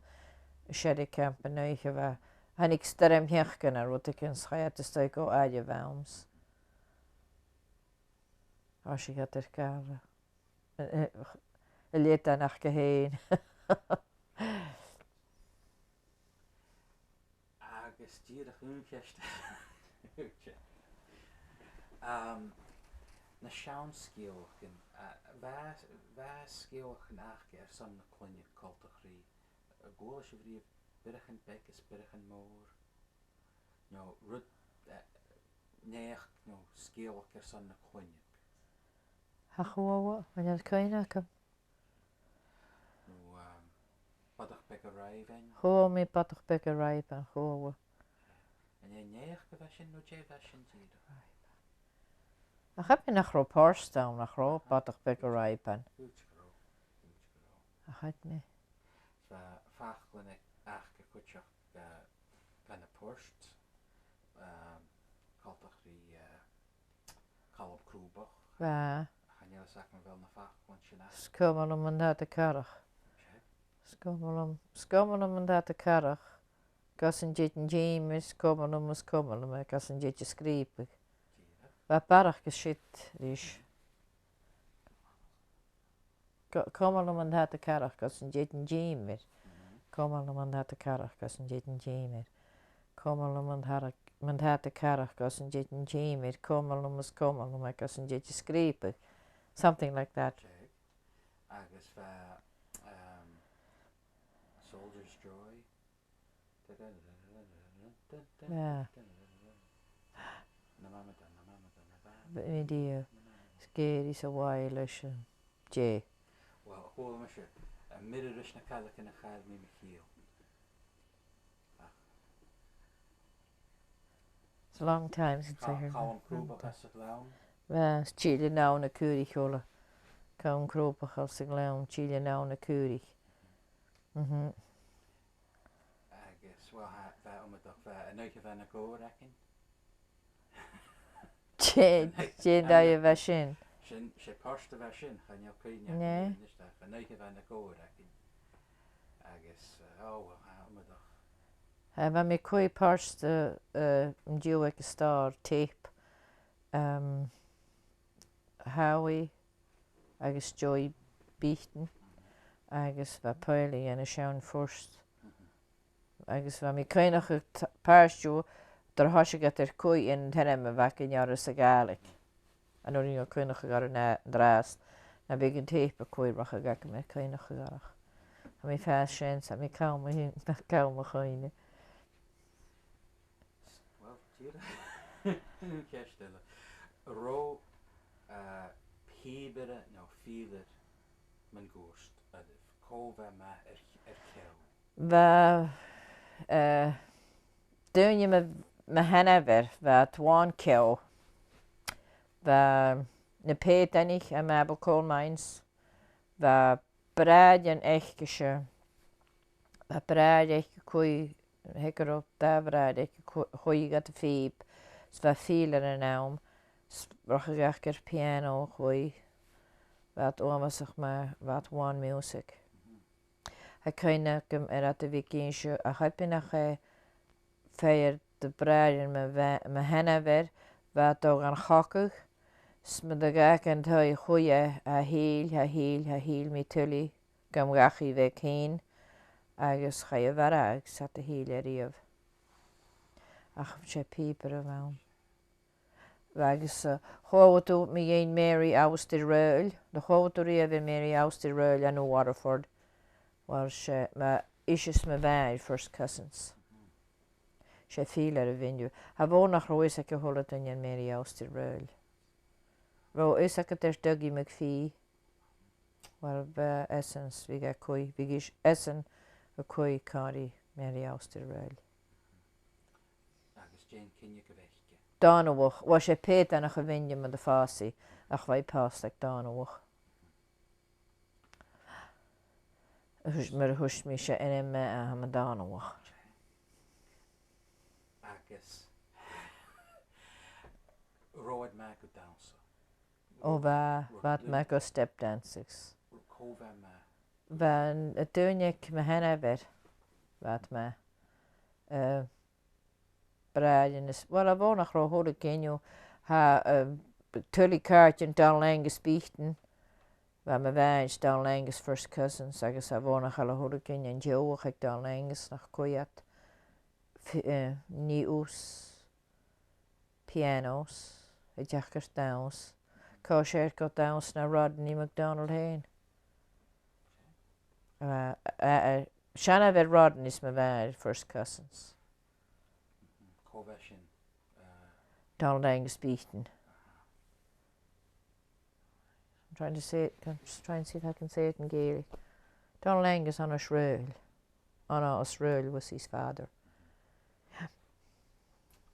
seo air camp an oidhche, bha, thàinig stoirm sheachdain no rudeigin, 's chaidh iad a-staigh gu àireamh àm. Thòisich iad air gàire. A, a, a leadan aca fhèin. Agus dìreach aon cheist. Um, na seann sgeulachdan, a, bha, bha sgeulachdan aca airson na cloinne coltach ri, an cuala sibh riamh Biorachan Beag is Biorachan Mòr? No rud, eh, naidheachd no sgeulachd airson na cloinne. Cha chuala, chan eil cuimhne agam. No, um, Bodach Beag a' Raoibhein. Chuala mi Bodach Beag a' Raoibhein, chuala. An e naidheachd a bha sin, no dè bha sin dìreach? Ach, tha mi, nach robh port ann, nach robh, Bodach Beag a' Raoibhein? Dh'fhaodte gu robh, dh'fhaodte gu robh. Ach, tha mi. Bha faclan aca cuideachd, eh, bha na port, ehm, coltach ri, eh, Calum Crùbach. Bha. Chan eil fhios agam a bheil na faclan sin aca. 'S coma leam an t-adhar carach. Seadh? 'S coma leam, 's coma leam an t-adhar carach, gus an tèid an t-ìm air, 's coma leam, 's coma leam e, gus an tèid a sgrìobadh. Dìreach. Bha barrachd siud ris. Co-, coma leam an t-adhar carach gus an tèid an t-ìm air. Mhm. Coma leam an t-adhar carach gus an tèid an t-ìm air. Coma leam an t-adhar, an t-adhar carach gus an tèid an t-ìm air. Coma leam is coma leam e gus an tèid a sgrìobadh. Something like that. Seadh. Agus bha, um, Soldier's Joy. Yeah. Na mama da, na mama da, na ba. Bha mi dìreach, na mama. Scary sa bhaile sin. Dè? Well, chuala mise, eh, Mire ris na cailleachan a chaill mi mo chiall. Ach, It's a long time since I heard that. Colm Cròbach às a' Ghleann. Bha, tilleadh ann an cùireach, Ola. Colm Cròbach às a' Ghleann, tilleadh ann an cùireach. Mhm. Agus, well, tha, bha iomadach, bha, an oidhche bha na gobhair againn. Dè, dè an dòigh a bha sin? Sin, 's e port a bha sin, chan eil cuimhne agam air a-nis, ach an oidhche bha na gobhair againn. Agus, eh, o, well, tha iomadach. Eh, bha mi a' coimhead port, eh, eh, an-diugh aig an stòr, tape, ehm, Howie agus Joey Beaton, agus bha Paul a' dèanamh seann phuirt. Agus bha mi a' cuimhneachadh t-, pàirt dhiubh, nuair a thòisich iad air cùl an t-ainm a bh' againn orra sa Ghàidhlig. An urrainn dhomh cuimhneachadh orra an-dràsta, nam biodh an tape a' còmhradh agam air cuimhneachadh orra. Tha mi a' fàs sean, 's tha mi coma, coma a' chuimhne. Well, dìreach. Ceist eile. An robh, eh, pìobaire no fìdhlear mun cuairt oirbh? Cò bha math air, air ceò? Bha, eh, daoine mu, mu sheanmhair, bha iad math air ceò. Bha na Pèiteanaich à Maple Coal Mines, bha bràithrean aicese, bha bràthair aice a' cur, thig gu robh dà bhràthair aice a' cu-, chuireadh iad a' phìob, 's bha fìdhlear ann, 's rachadh iad air piàno a chur, bha iad uabhasach math, bha iad math air music. Tha cuimhne agam air iad a bhith ag innse, ach air bith nach e fear de bhràithrean mo mha-, mo sheanmhair, bha e a' dol dhan chogadh, 's ma dh'fhàg e an taigh a chuir e, a thill, a thill, a thill mi tuilleadh gam dhachaigh bheag fhèin, agus chaidh a mharbhadh 's iad a thill e a-riamh. Ach 's e pìobaire a bh' ann. Agus, eh, chuala tu mu dheidhinn Mary Ousty Royle? An do chuala tu riamh air Mary Ousty Royle à New Waterford? Well, 's e, ma, ise is mo mhàthair first cousins. 'S e fìdhlear a bh' innte. Tha mi an dòchas nach robh fhios aig a h-uile duine air Mary Ousty Royle. Robh fhios agad air Dougie McPhee? Well, bha esan, bhiodh e a' cur, bhiodh esan a' cur càraidh Mary Ousty Royle. Agus dè an cinneadh a bh' aice? Dòmhnallach. Well, 's e Pèiteanach a bh' innte mun do phòs i, ach bha i pòsta aig Dòmhnallach. Thuirt, mar a thuirt mi, 's e ainm math a th' ann an Dòmhnallach. Agus an robh iad math gu dannsa? O bha, bha iad math gu step dances. Cò bha math? Bha an, an duine aig mo sheanmhair, bha iad math. Eh, bràithrean is, well, a bharrachd air a h-uile gin, tha, eh, tuilleadh càirdean Dòmhnall Aonghas Beaton, bha mo mhàthair is Dòmhnall Aonghas first cousins, agus a bharrachd air a h-uile gin, an deagh aig Dòmhnall Aonghas nach cuir iad, fi-, eh, nigheadh iad pianos, a' dèanamh dannsa. Cò 's e air gu dannsa na Rodney McDonald fhèin. Eh, eh, eh, seanmhair Rodney is mo mhàthair first cousins. Cò bha sin? Eh, Dòmhnall Aonghas Beaton. I'm trying to say it, I'm just trying to see if I can say it in Gaelic. Dòmhnall Aonghas Aonghais Royle. Aonghas Royle was his father.